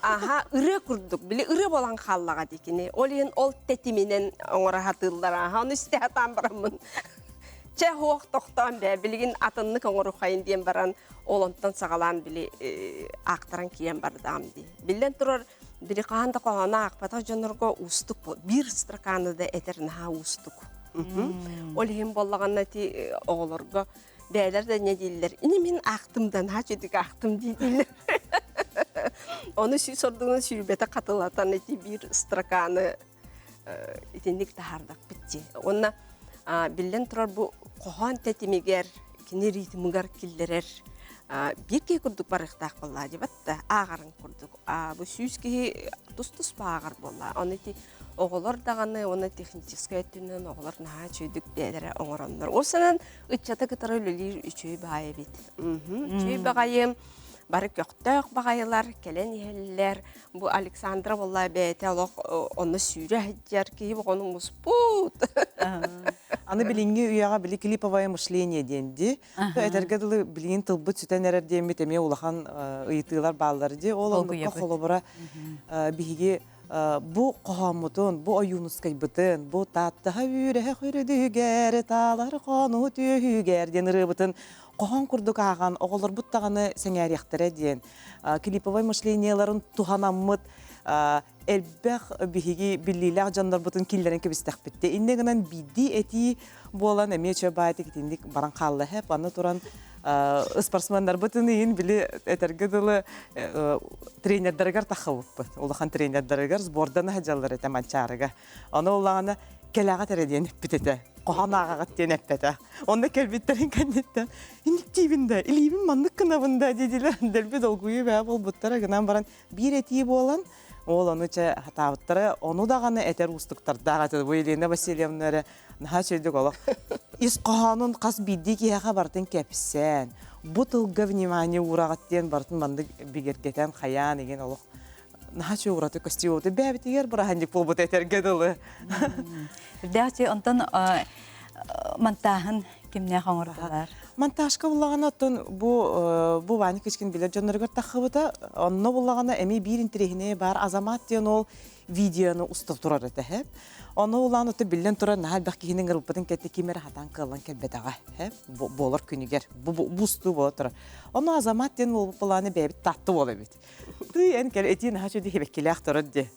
Аха, ырыа курдук. Били ырыа буолан хааллаҕа дии кини. Ол иһин ол тэтиминэн оҥоро сатыыллар. Аха, ону истэ сатаан бараммын. Чэ, хуох тохтоон бээ, билигин атыннык оҥорухайын диэн баран, ол онтон саҕалаан били аахтаран киирэн бардаам дии. Биллэн турар, били хаһан да хоһоону аахпатах дьоннорго уустук биир строканы да этэр наһаа уустук. Ол иһин буоллаҕына ити оҕолорго бэйэлэр да не дииллэр. Ини мин аахтым да наһаа чүдүк аахтым дии дииллэр. Ону сүүс ордугун сүүрбэтэ хатылатан ити биир строканы итинник таһаардахпыт дии. Уонна биллэн турар бу хоһоон тэтимигэр, кини ритмыгар киллэрэр биир киһи курдук барыахтаах буоллаа дии батта ааҕарын курдук. Бу 100 киһи тус-туспа ааҕар буолла. Ону ити оҕолор даҕаны уонна техническэй өттүнэн оҕолор наһаа үчүгэйдик бэйэлэрэ оҥороннор. Ол санан ыччаты кытары үлэлиир үчүгэй баҕайы эбит. Үчүгэй баҕайы бары көхтөөх баҕайылар кэлэн иһэллэр. Бу Александра буолла бэйэтэ олох онно сүүрэ сылдьар киһи оҕону муспут. Аны билиҥҥи үйэҕэ били клиповое мышление диэн дии. Этэргэ дылы билигин тылбыт сүтэн эрэр диэммит эмиэ улахан ыйытыылар бааллар дии. Ол оннукка холобура биһиги бу хоһооммутун, бу Ойуунускайбытын, бу Тааттаһа үүрэһэ хүрүдүгэр, таалар хонуу түөһүгэр диэн ырыабытын хоһоон курдук ааҕан оҕолорбут даҕаны сэҥээриэхтэрэ диэн клиповай мышлениеларын туһанаммыт элбэх биһиги биллиилээх дьоннорбутун киллэрэн кэбистэхпит. Иннэ гынан биирдии этии буолан эмиэ чө баайтык итинник баран хаалла хэп аны туран спортсменнарбытын иһин били этэргэ дылы тренердарыгар таххыбыппыт. Улахан тренердарыгар сбордан сылдьаллар этэ Манчаарыга. Аны улаҕана кэлэҕит эрэ диэн эппит этэ. Хоһоон ааҕаҕыт диэн эппэтэ. Онно кэлбиттэрин кэнниттэн инниктиибин да, илиибин маннык гынабын да диэдилэр. Дэлби долгуйуу бэйэ буолбуттара гынан баран биир этии буолан ол ону чэ хатаабыттара ону даҕаны этэр уустуктардаах этэ. Бу Елена Васильевна эрэ наһаа үчүгэйдик олох ис хоһоонун хас биирдии киһиэхэ барытын кэпсээн, бу тылга внимание уураҕыт диэн барытын маннык бигэргэтэн хайаан игин олох наһаа үчүгэй ураты көстүү бэйэбитигэр бырааһынньык буолбут этэргэ дылы. Үрдээх үчүгэй онтон монтааһын кимнээх оҥордулар? Монтажка буллаҕына оттон бу бу Ваня Кычкин билэр дьонноругар таххыбыта. Онно буллаҕына эмиэ биир интэриэһинэй баар Азамат диэн ол видеону уста турар этэ һэ. Ону улаан оту биллэн турар наһаа элбэх киһини ыҥырбытын кэннэ ким эрэ хатаан кыаллан кэлбэтэҕэ һэ буолар күнүгэр бу бу устуу буола турар. Ону Азамат диэн буолбут былааны бэйэбит татты буол эбит. Тыы эн кэл этии наһаа үчүгэй хибэккилээх турар дии.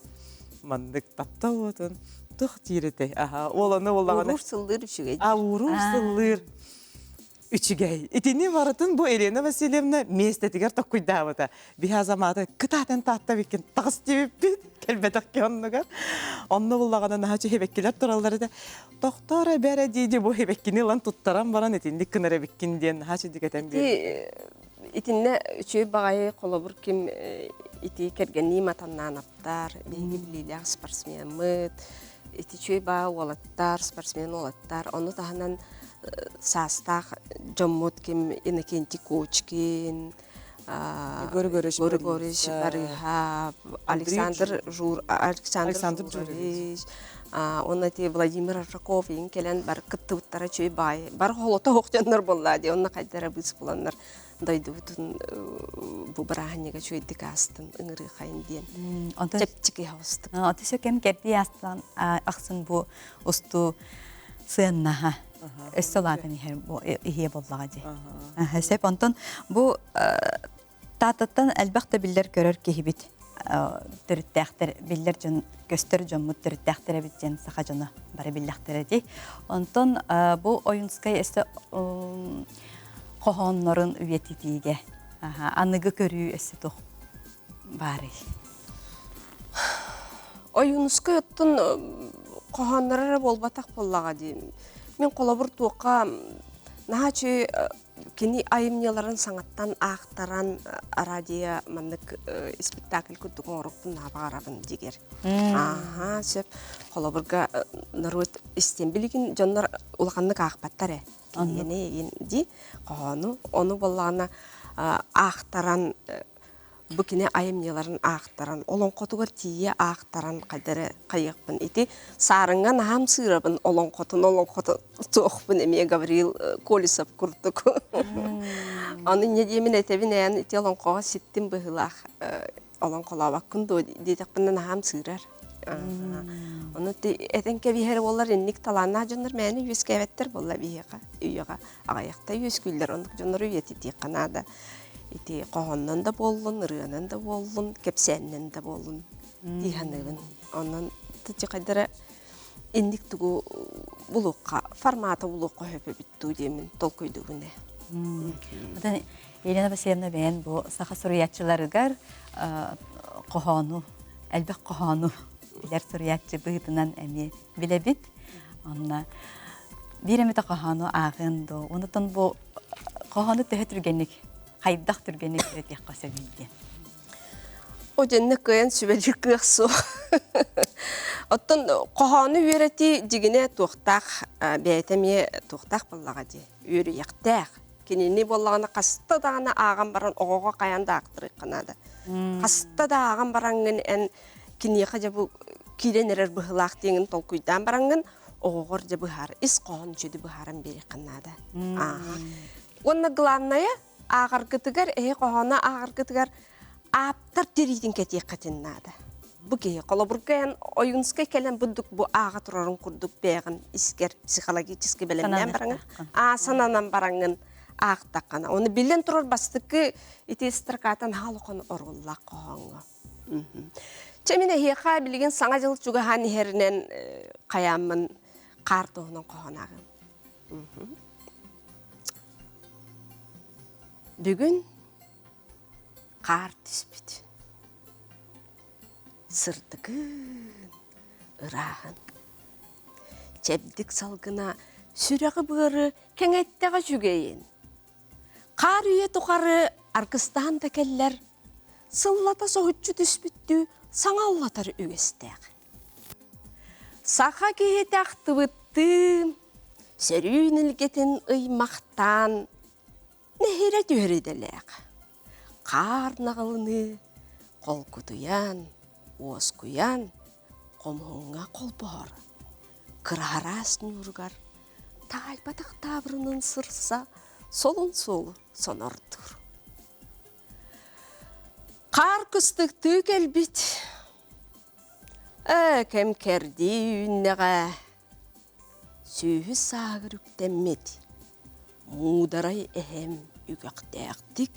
Маннык таптал уотун тух диир этэй. Аха ол ону буоллаҕына. Уурур сыллыыр үчүгэй. А уурур сыллыыр үчүгэй. Итини барытын бу Елена Васильевна миэстэтигэр токкуйдаабыта. Биһи Азаматы кытаатан таатта биккин таҕыс диэбиппит кэлбэтэх ки оннугар. Онно буллаҕына наһаа хибэккилэр тураллар этэ. Тохтоор эбэрэ дии бу хибэккини ылан туттаран баран итинник гынар эбиккин диэн наһаа чидик этэн биэрдэ. Итиннэ үчүгэй баҕайы холобур ким ити кэргэннии матаннаанаптар, биһиги билиилээх спортсмеммыт, ити үчүгэй баҕа уолаттар, спортсмен уолаттар, ону таһынан саастаах дьоммут ким Иннокентий Кочкин, Егор Егорович Егорович Барыһап, Александр Жур, Александр Журович, уонна ити Владимир Аржаков иин кэлэн бар кыттыбыттара үчүгэй баай бар холото суох дьоннор буоллаа дии онно хайдара быыс буланнар дойдубутун бу бырааһынньыга үчүгэйдик аастын ыҥырыахайын диэн чэпчэки оҕустук. Ото сөкем кэм кэрдии астан ахсын бу устуу сыаннаһа өссө улаатан иһэр иһиэ буоллаҕа дии. Сөп онтон бу Тааттаттан элбэх да биллэр көрөр киһибит төрүттээхтэр биллэр дьон көстөр дьоммут төрүттээхтэр эбит диэн саха дьоно бары биллэхтэрэ дии. Онтон бу Ойунскай өссө хоһооннорун үйэтитиигэ аныгы көрүү өссө туох баарый? Ойуунускай оттон хоһоонноро эрэ буолбатах буоллаҕа дии. Мин холобур туохха наһаа үчүгэй кини айымньыларын саҥаттан аахтаран радио маннык спектакль курдук оҥоруохпун наһаа баҕарабын дигэр. Ааһа, сөп. Холобурга норуот истиэн билигин дьоннор улаханнык аахпаттар ээ. Кинигэни игин дии хоһоону. Ону буоллаҕына аахтаран бу кини айымньыларын аахтаран, олоҥхотугар тиийэ аахтаран хайдары хайыахпын. Ити саарыҥҥа наһаам сыырабын олоҥхотун олоҥхото суохпун эмиэ Гаврил Колесов курдук. Аны инньэ диэмин этэбин ээн ити олоҥхоҕо ситтим быһыылаах олоҥхолообоккун дуо диэтэхпинэ наһаам сыырар. Ону этэн кэбиһэр буоллар инник талааннаах дьоннор мээнэ үөскээбэттэр буолла биһиэхэ үйэҕэ аҕыйахта үөскүүллэр оннук дьоннору үйэтитиэххэ наада. Ити хоһооннон да буоллун, ырыанан да буоллун, кэпсээнинэн да буоллун дии саныыбын. Онон хайдара инник тугу булуохха, формата булуохха сөп эбит дуу диэмин толкуйдуубун ээ. Оттон Елена Васильевна бэйэн бу саха суруйааччыларыгар хоһоону, элбэх хоһоону билэр суруйааччы быһыытынан эмиэ билэбит. Онно биир эмитэ хоһоону ааҕыан дуу, онутун бу хоһоону төһө түргэнник, хайдах түргэнник үөрэтиэххэ сөбүй диэн. О дьэннэ кыайан сүбэлиир кыах суох. Оттон хоһоону үөрэтии дьигинэ туохтаах бэйэтэ эмиэ туохтаах буоллаҕа дии, үөрүйэхтээх. Кинини буоллаҕына хаста даҕаны ааҕан баран оҕоҕо хайаан да аахтарыахха наада. Хаста да ааҕан бараҥҥын эн киниэхэ дьэ бу киирэн эрэр быһыылаах диэҥин толкуйдаан бараҥҥын оҕоҕор дьэ быһаар ис хоһоон үчүгэйи быһааран биэриэххэ наада. Ааха. Уонна главное ааҕаргытыгар эһи хоһооно ааҕаргытыгар ааптар тириитин кэтиэххитин наада. Бу киһи холобурга эн Ойуунскай кэлэн бурдук бу ааҕа турарын курдук бэйэҕин искэр психологически бэлэмнээн бараҥын, аа сананан бараҥҥын аахтаххына. Оны биллэн турар бастакы ити строкатан хаалахан оруоллаах хоһооҥҥо. Чэ мин эһиэхэ билигин саҥа дьыл чугаһаан иһэринэн хайааммын хаар туһунан хоһоон ааҕыам. Бүгүн хаар түспүт. Сырдыгын, ырааһын. Чэбдик салгына сүрэҕи-быары кэҥэттэҕэ үчүгэйин. Хаар үйэ тухары аргыстаан да кэллэр, сыллата соһуччу түспүттүү саҥа аллатар үгэстээх. Саха киһитэ ахтыбыттыы, сөрүүн илгэтин ыймахтаан, нэһирэ түһэр идэлээх. Хаар наҕылыныы, холкутуйан, уоскуйан, хомуһуҥҥа холбоһор. Кыраһараас ньууругар таайбатах таабырынын сырса, солун суолу сонордуур. Хаар кыстыктыы кэлбит Ээ, кэм кэрдии үүннэҕэ, сүөһү сааһыгар үктэммит, муударай эһэм үгэхтээхтик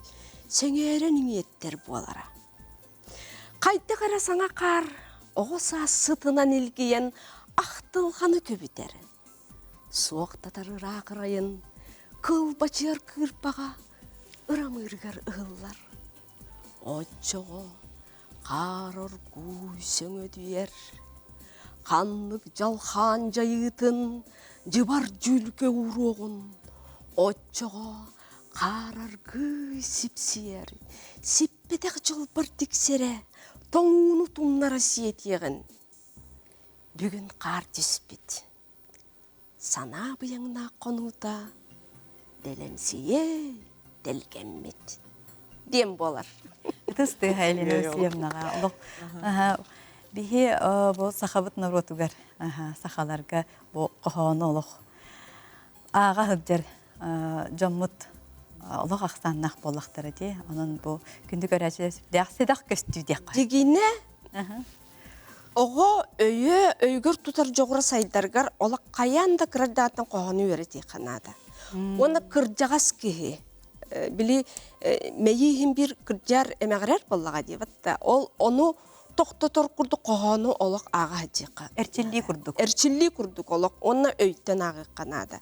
сэҥээрэн иҥиэттэр буолара. Хайдах эрэ саҥа хаар оҕо саас сытынан илгийэн ахтылҕаны көбүтэр. Суохтатар ыраах ырайын кылбачыар кыырпаҕа ырамыырыгар ыһыллар. Оччоҕо Хаар оргууй сөҥөдүйэр, ханнык дьалхаан дьайыытын дьыбар дьүүлгэ ууруоҕун, оччоҕо хаар аргыый сипсийэр, сиппэтэх дьылбар тиксэрэ, тоҥууну тумнара сиэтиэҕин. Бүгүн хаар түспүт. Санаа быйаҥнаах хонуута дэлэмсийэ тэлгэммит диэн буолар. Ытыс тыаһа Елена Васильевнаҕа олох биһи бу сахабыт норуотугар сахаларга бу хоһоону олох ааҕа сылдьар дьоммут олох ахсааннаах буоллахтара дии. Онон бу күндү көрөөччүлэр сүрдээх сэдэх көстүү диэххэ. Дьигинэ Оҕо өйө өйүгэр тутар дьоҕура сайдарыгар олох хайаан да кыра эрдэҕиттэн хоһоону үөрэтиэххэ наада. Уонна кырдьаҕас киһи били мэйии иһин биир кырдьар эмэҕирэр буоллаҕа диэбэт да ол ону тохтотор курдук хоһоону олох ааҕа сылдьыахха. Эрчиллии курдук. Эрчиллии курдук олох уонна өйтөн ааҕыахха наада.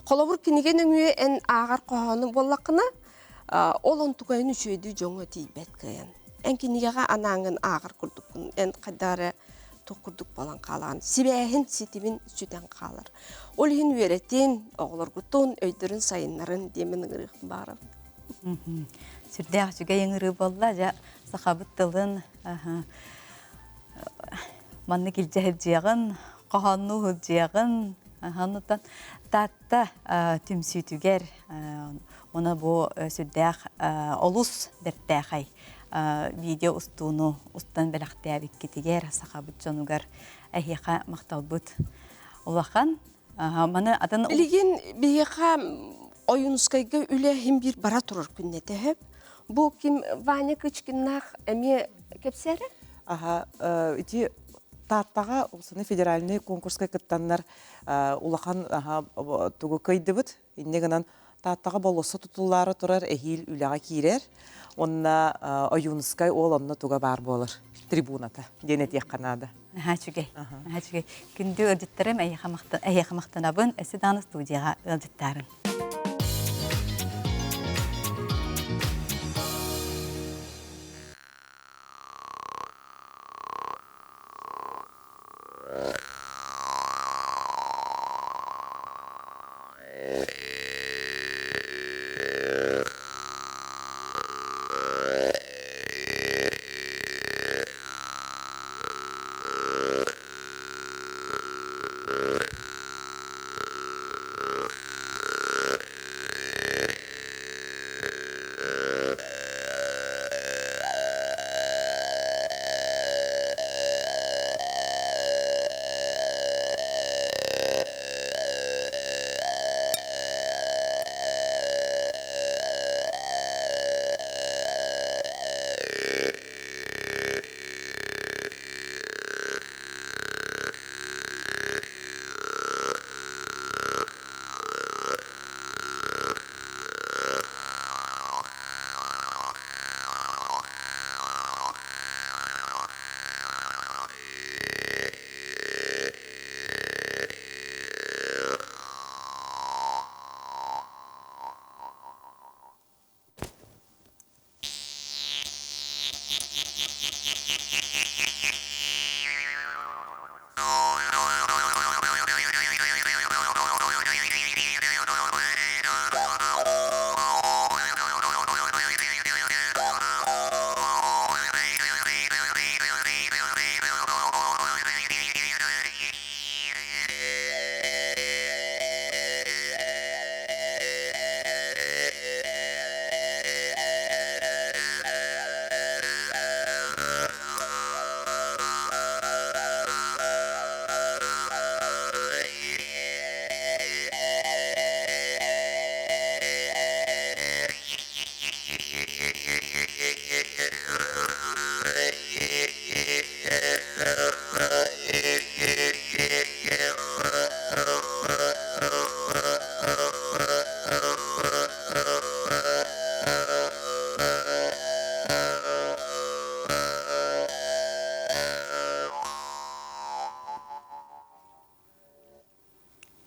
Холобур кинигэ нөҥүө эн ааҕар хоһоону буоллаххына Ол онтукайын үчүгэйдик дьоҥҥо тиийбэт кыайан. Эн кинигэҕэ анааҥҥын ааҕар курдуккун, эн хайдах эрэ туох курдук буолан хаалаҕын. Сибээһин, ситимин сүтэн хаалар. Ол иһин үөрэтин, оҕолоргутун, өйдөрүн сайыннарын диэммин ыҥырыахпын баҕарабын. Сүрдээх үчүгэй ыҥырыы буолла. Дьэ, сахабыт тылын маннык илдьэ сылдьыаҕын, хоһооннуу сылдьыаҕын, оннуттан Таатта түмсүүтүгэр Уонна бу сүрдээх олус бэртээхэй видео устууну устан бэлэхтээбиккитигэр сахабыт дьонугар эһиэхэ махталбыт улахан. Маны атын Билигин биһиэхэ Ойуунускайга үлэ иһин биир бара турар күннэтэ сөп. Бу ким Ваня Кычкиннаах эмиэ кэпсээрэ? Аха, ити Тааттаҕа федеральный конкурска кыттаннар улахан тугу кыайдыбыт. Инньэ гынан Тааттаҕа болуосса тутуллаары турар эһиил үлэҕэ киирэр. Уонна Ойуунускай уол онно туга баар буолар трибуната диэн этиэххэ наада. Наһаа үчүгэй. Наһаа үчүгэй. Күндү ыалдьыттарым эһиэхэ махтанабын. Өссө даҕаны студияҕа ыалдьыттаарын.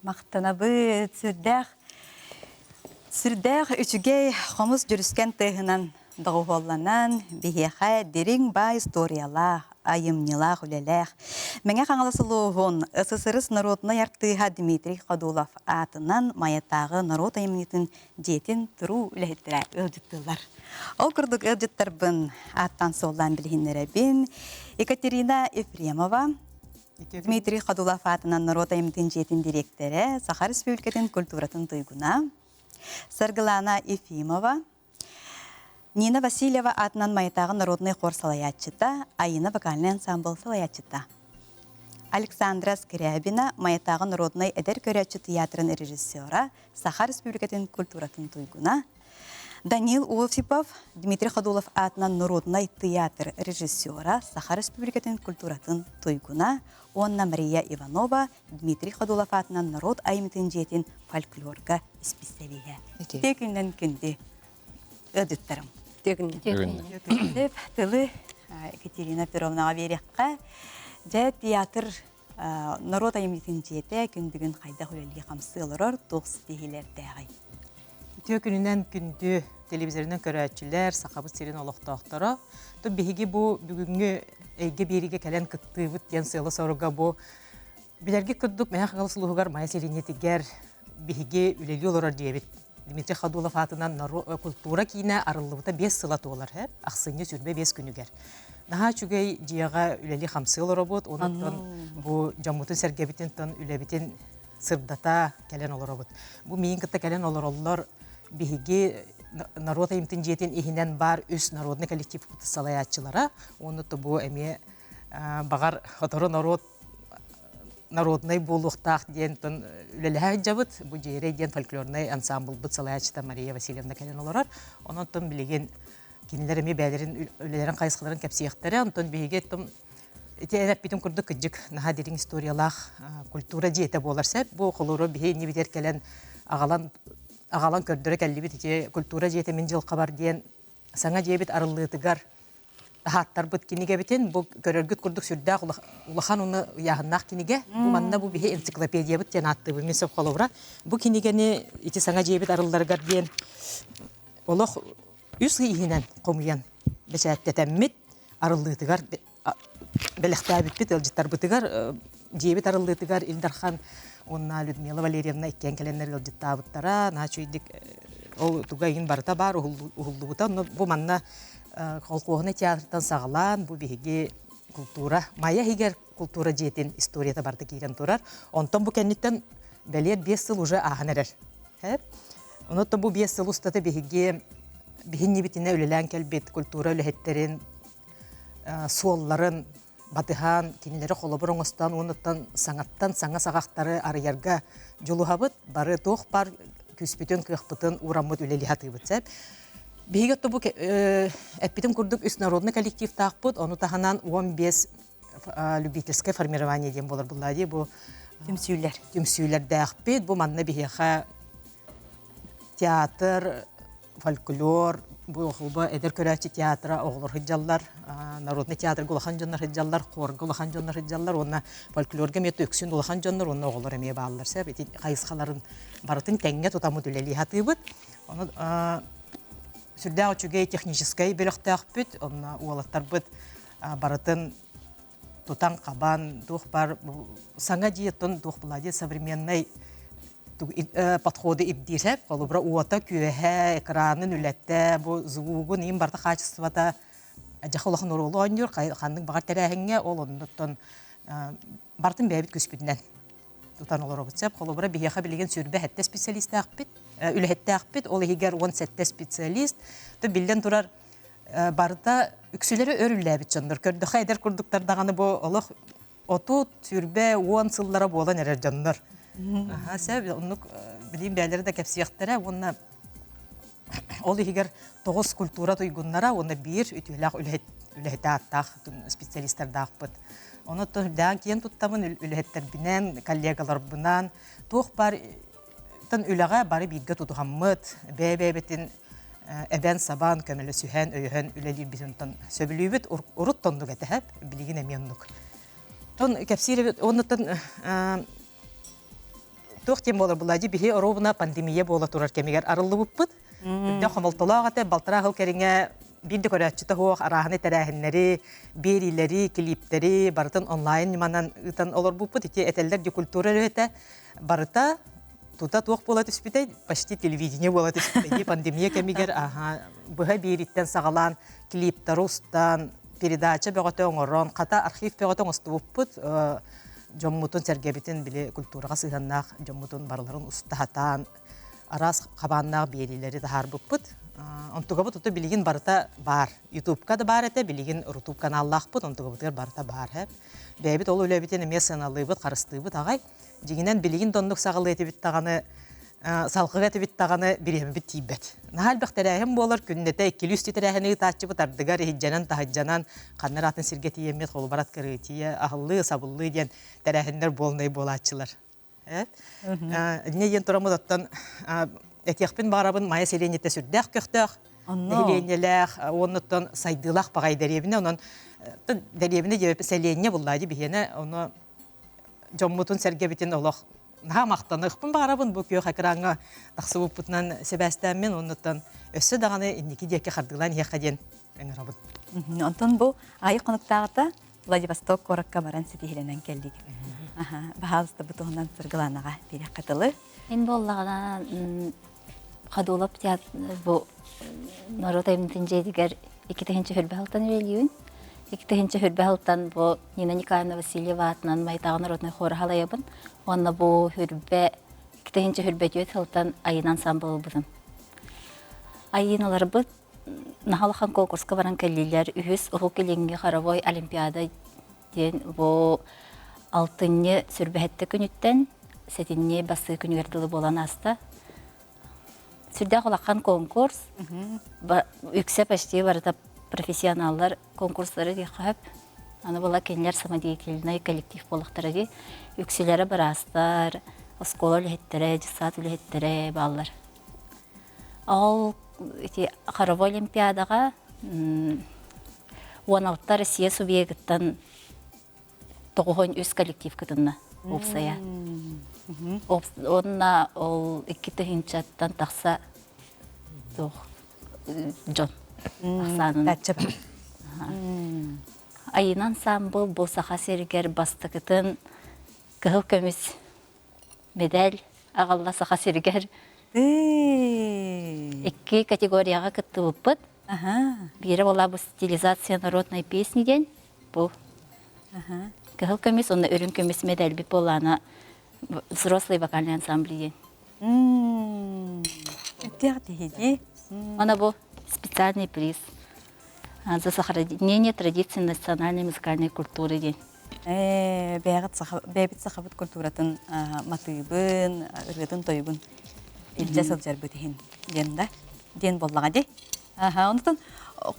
Махтанабыт, сүрдээх сүрдээх үчүгэй хомус дьүрүскэн тыаһынан доҕуһуолланан, биһиэхэ дириҥ баай историялаах, айымньылаах үлэлээх Мэҥэ Хаҥалас улууһун СССР норуодунай артыыһа Дмитрий Ходулов аатынан Майатааҕы норуот айымньытын дьиэтин туруу үлэһиттэрэ ыалдьыттыыллар. Ол курдук ыалдьыттарбын ааттаан-суоллаан билиһиннэрэбин. Екатерина Ефремова, Дмитрий Ходулов аатынан норуот айымньытын дьиэтин дириэктэрэ, Саха Республикатын культуратын туйгуна, Саргылана Ефимова, Нина Васильева аатынан Майатааҕы народнай хор салайааччыта, Айына вокальнай ансамбл салайааччыта. Александра Скрябина, Майатааҕы народнай эдэр көрөөччү тыйаатырын режиссера, Саха Республикатын культуратын туйгуна, Данил Осипов, Дмитрий Ходулов аатынан норуодунай тыйаатыр режиссера, Саха Республикатын культуратын туйгуна уонна Мария Иванова, Дмитрий Ходулов аатынан норуот айымньытын дьиэтин фольклорга исписэлииһэ. Үтүө күнүнэн күндү ыалдьыттарым. Үтүө Тылы Екатерина Петровнаҕа биэриэххэ. Дьэ, театр норуот айымньытын дьиэтэ күн бүгүн хайдах үлэлии-хамсыы олорор, туох ситиһиилэрдээҕий? Үтүө күнүнэн күндү телевизорынан көрөөччүлэр, Сахабыт сирин олохтоохторо. То биһиги бу бүгүҥҥү эйгэ биэриигэ кэлэн кыттыыбыт диэн сыала-соруга бу билэргит курдук Мэҥэ Хаҥалас улууһугар Майа сэлиэнньэтигэр биһиги үлэлии олорор диэбит Дмитрий Ходулов аатынан культура киинэ арыллыбыта 5 сыла туолар, ахсынньы 25 күнүгэр. Наһаа үчүгэй дьиэҕэ үлэлии-хамсыы олоробут, онон бу дьоммутун-сэргэбитин тон үлэбитин сырдата кэлэн олоробут. Бу миин кытта кэлэн олороллор биһиги норуот айымтын дьиэтин иһинэн баар үс народный коллектив салайааччылара, уонна бу эмиэ баҕар сотору норуот народнай буолуохтаах диэн үлэлэһэ сылдьабыт. Бу Дьиэрэй диэн фольклорнай ансамблбыт салайааччыта Мария Васильевна кэлэн олорор. Онон билигин кинилэр эмиэ бэйэлэрин үлэлэрин хайысхаларын кэпсиэхтэрэ. Онтон биһиги ити эппитим курдук кырдьык наһаа дириҥ историялаах культура дьиэтэ буолар сөп. Бу холууру биһи иннибитигэр кэлэн аҕалан аҕалан көрдөрө кэллибит ити культура дьиэтэ мин дьылҕабар диэн саҥа дьиэбит арыллыытыгар таһааттарбыт кинигэбитин бу көрөргүт курдук сүрдээх улахан уонна ыйааһыннаах кинигэ. Бу манна бу биһи энциклопедиябыт диэн ааттыыбын мин сөп холобура. Бу кинигэни ити саҥа дьиэбит арылларыгар диэн олох үс ый иһинэн хомуйан бэчээттэтэммит арыллыытыгар бэлэхтээбиппит ыалдьыттарбытыгар дьиэбит арыллыытыгар Ил Дархан уонна Людмила Валерьевна иккиэн кэлэннэр ыалдьыттаабыттара наһаа үчүгэйдик ол туга иһин барыта баар уһуллубута онно бу манна колхуоһунай театртан саҕалаан бу биһиги култуура Майа иһигэр култуура дьиэтин историята барыта киирэн турар онтон бу кэнниттэн бэлиэр 5 сыл уже ааһан эрэр Онон бу 5 сыл устата биһиги биһиннибитинэ үлэлээн кэлбит культура үлэһиттэрин суолларын батыһан, кинилэри холобур оҥостон уонуттан саҥаттан саҥа саҕахтары арыйарга дьулуһабыт. Бары туох бар күүспүтүн, кыахпытын уураммыт үлэлии сатыыбыт сөп. Биһиги бу эппитим курдук үс народный коллективтаахпыт, ону таһынан 15 любительское формирование диэн буолар булла дии бу түмсүүлэр түмсүүлэрдээхпит. Бу манна биһиэхэ театр, фольклор, бу оҕолбо эдэр көрөөччү театра оҕолор сылдьаллар, народный театрга улахан дьоннор сылдьаллар, хорга улахан дьоннор сылдьаллар уонна фольклорга эмиэ үксүн улахан дьоннор уонна оҕолор эмиэ бааллар сөп. Ити хайысхаларын барытын тэҥҥэ тутаммыт үлэлии сатыыбыт. Ону сүрдээх үчүгэй техническэй бөлөхтөөхпүт, онно уолаттарбыт барытын тутан-хабан, туох бар саҥа дьиэ туох була современный подходы ирдиир холобура уота күөһэ экранын үлэтэ бу звугун иин барыта хаачыстыбата дьаха улахан оруолу оонньуур ханнык баҕар тэрээһиҥҥэ ол оннуттан барытын бэйэбит күспүтүнэн тутан олоробут сөп холобура биһиэхэ билигин 27 специалистаахпыт үлэһиттээхпит ол иһигэр 17 специалист то биллэн турар барыта үксүлэри өр үллээбит дьоннор көрдөхө эдэр курдуктар даҕаны бу олох 30 сүүрбэ уон сыллара буолан эрэр дьоннор аха сөп оннук билигин бэйэлэрэ да кэпсиэхтэрэ уонна ол иһигэр тоҕус культура туйгуннара уонна биир үтүөлээх үлэһит үлэһитэ ааттаах специалистардаахпыт онон дээн киэн туттабын үлэһиттэрбинэн коллегаларбынан туох бар Тан үлэҕэ бары бииргэ тутуһаммыт, бэйэ-бэйэбитин эбэн-сабан, көмөлөсүһэн, өйөһөн үлэлиирбитин сөбүлүүбүт. Урут тоннук этэһэп, билигин эмиэ оннук. Тон кэпсиир оннуттан Туох диэн буолар була дии биһи оруобуна пандемия буола турар кэмигэр арыллыбыппыт. Үрдэ хомолтолоох этэ, балтараа сыл кэриҥэ биир да көрөөччүтэ суох арааһынай тэрээһиннэри, биэриилэри, клиптэри барытын онлайн ньыманан ыытан олорбуппут. Ити этэллэр ди культура өрүһэтэ барыта тута туох буола түспүтэй, почти телевидение буола түспүтэ. Ди пандемия кэмигэр аха быһа биэрииттэн саҕалаан клиптары устан, передача бөҕөтө оҥорон, хата архив бөҕөтө оҥостубуппут. Дьоммутун, сэргэбитин, били культураҕа сыһыаннаах дьоммутун барыларын устаһатаан, араас хабааннаах биэриилэри таһаарбыппыт. Онтугабыт ото билигин барыта баар. Ютубка да баар этэ, билигин Рутуб каналлаахпыт, онтугабытыгар барыта баар. Бэйэбит ол үлэбитин эмиэ сыаналыыбыт, харыстыыбыт аҕай. Дьиҥинэн билигин да оннук саҕалыы этибит даҕаны, салгыга этибит даҕаны бириэмэбит тиийбэт. Наһаа элбэх тэрээһин буолар, күннэтэ иккилүү-үстүү тэрээһини ыытааччыбыт ардыгар иһирдьэнэн-таһырдьанан ханна эрэ атын сиргэ тиийэммит холобур открытие, аһыллыы, сабыллыы диэн тэрээһиннэр буолнай буолааччылар. Инньэ диэн тураммыт оттон этиэхпин баҕарабын Майа сэлиэнньэтэ сүрдээх көхтөөх, нэһилиэнньэлээх, уоннуттан сайдыылаах баҕай дэриэбинэ. Онон дэриэбинэ диэбиппит сэлиэнньэ буллаа дии биһиэнэ. Ону дьоммутун сэргэбитин олох наһаа махтаныахпын баҕарабын бу күөх экраҥҥа тахсыбыппытынан сибээстээммин оннуттан өссө даҕаны инники диэки хардыылаан иһиэххэ диэн ыҥырабын. Онтон бу айы хонуктааҕыта Владивосток куоракка баран ситиһилэнэн кэллик. Баһаалыста бу туһунан Саргыланаҕа биэриэххэ тылы. Мин буоллаҕына Ходулов театр бу норуот айымньытын дьиэтигэр 2000 сылтан үлэлиибин. 2000 сылтан бу Нина Николаевна Васильева аатынан Майтааҕы народнай хора халайабын. Уонна бу хүрбэ 2024 сылтан айын ансамбл ылбытым. Айыналарбыт наһаа улахан конкурска баран кэллилэр. Үһүс Уһук Илиҥҥи хоровой олимпиада диэн бу алтынньы сүрбэһэттэ күнүттэн сэтинньи бастыы күнүгэр дылы буолан ааста. Сүрдээх улахан конкурс. Үксэ почти барыта профессионаллар конкурстары диэххэ сөп. Аны була кинилэр самодеятельнай коллектив буоллахтара дии. Үксүлэрэ быраастар, оскуола үлэһиттэрэ, дьыссаат үлэһиттэрэ бааллар. Ол ити хоровой олимпиадаҕа 16 Россия субъегыттан 93 коллектив кытынна уопсайа. Уонна ол икки тыһыынчаттан тахса туох дьон ахсаанын. Айыын ансаамбыл бу Саха сиригэр бастакытын кыһыл көмүс медаль аҕалла Саха сиригэр. Икки категорияҕа кыттыбыппыт. Биирэ буолла бу стилизация народной песни диэн бу кыһыл көмүс уонна үрүҥ көмүс медальбит буоллаана взрослый вокальный ансамбль диэн. Она бу специальный приз за сохранение традиций национальной музыкальной культуры диэн. Бэйэбит сахабыт культуратын матыыбын, ырыатын-тойугун илдьэ сылдьарбыт иһин диэн да диэн буоллаҕа дии. Онтон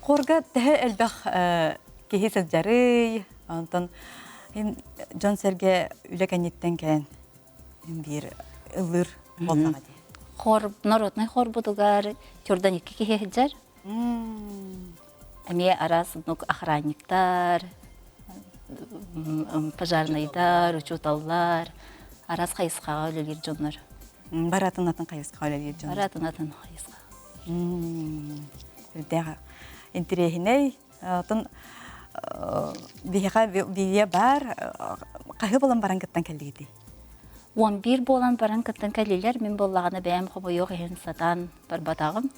хорга төһө элбэх киһи сылдьарый, онтон дьон-сэргэ үлэ кэнниттэн кэлэн биир ыллыыр буоллаҕа дии. Хор народнай хорбутугар тюрдан икки киһи сылдьар. Эмиэ араас охранниктар, пожарнайдар, учууталлар, араас хайысхаҕа үлэлиир дьоннор. Бары атын-атын хайысхаҕа үлэлиир дьоннор. Бары атын-атын хайысха. Үрдээх интириэһинэй. Атын биһиэхэ биһиэ баар хаһы буолан баран кыттан кэллигитий? 11 буолан баран кыттан кэллилэр. Мин буоллаҕына бэйэм хомойуох иһин сатаан барбатаҕым.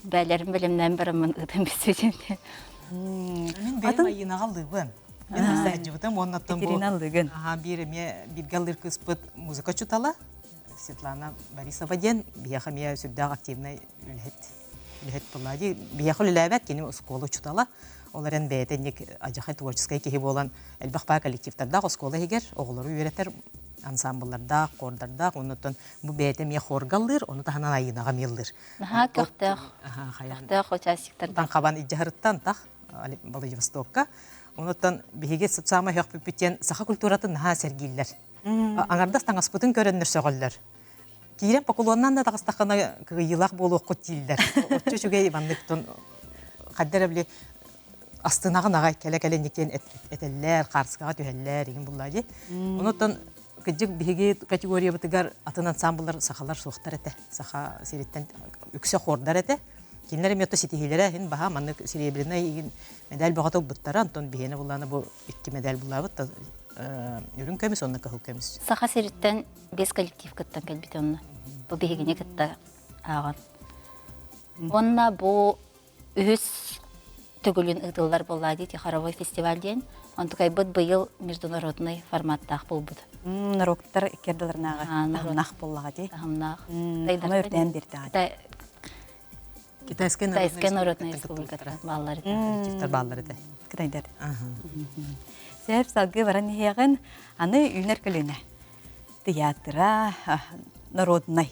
Бээлэрин бэлэмнээн бараммын ыытан билсибитим. Мин бэйэм Айыынаҕа ыллыыбын. Мин сылдьыбытым уонна оттон бу биир эмиэ бииргэ ыллыыр кыыспыт музыка учуутала Светлана Борисова диэн биһиэхэ эмиэ сүрдээх активнай үлэһит үлэһит буолла дии. Биһиэхэ үлэлээбэт кини оскуола учуутала. Ол эрэн бэйэтэ инник адьахай творческай киһи буолан элбэх баа коллективтардаах оскуола иһигэр оҕолору үөрэтэр ансамбллардаах, хордардаах, оннуттан бу бэйэтэ эмиэ хорга ыллыыр, ону таһынан Айыынаҕа эмиэ ыллыыр. Наһаа көхтөөх, көхтөөх участниктардаах. Хабан илдьаһарыттан тах Владивостокка. Онуттан биһиги саамай өһөхпүппүт диэн саха культуратын наһаа сэргииллэр. Аҥардас таҥаспытын көрөннөр сөҕөллөр. Киирэн поклоннан да таҕыстаххына кыайыылаах буолуоххут дииллэр. Оччо үчүгэй манныктан хайда эрэ били астынаҕын аҕай кэлэ-кэлэ инниктиэн этэллэр, хаарыскаҕа түһэллэр игин буллаа дии. Онуттан Кыдьык биһиги категориябытыгар атын ансамбллар сахалар суохтар этэ. Саха сириттэн үксэ хордар этэ. Кинилэр эмиэ ситиһиилэрэ иһин баһа маннык серебряный игин медаль бөҕөтө ылбыттара. Онтон биһиэнэ буллаана бу икки медаль буллаабыт үрүҥ көмүс уонна кыһыл көмүс. Саха сириттэн бес коллектив кыттан кэлбит онно. Бу биһигини кытта ааҕан. Уонна бу үһүс төгүлүн ыытыллар буолла дии хоровой фестиваль диэн. Онтукайбыт быйыл международный форматтаах буолбут. Норуоттар иккердилэрнааҕы таһымнаах буоллаҕа дии. Таһымнаах. Таһыма үрдээн биэрдэҕэ. Китайская Китайская народная республиката бааллар этэ. Коллективтар бааллар этэ. Кытайдар. Сеп салгыы баран иһиэҕин аны үүнэр көлүөнэ театра народнай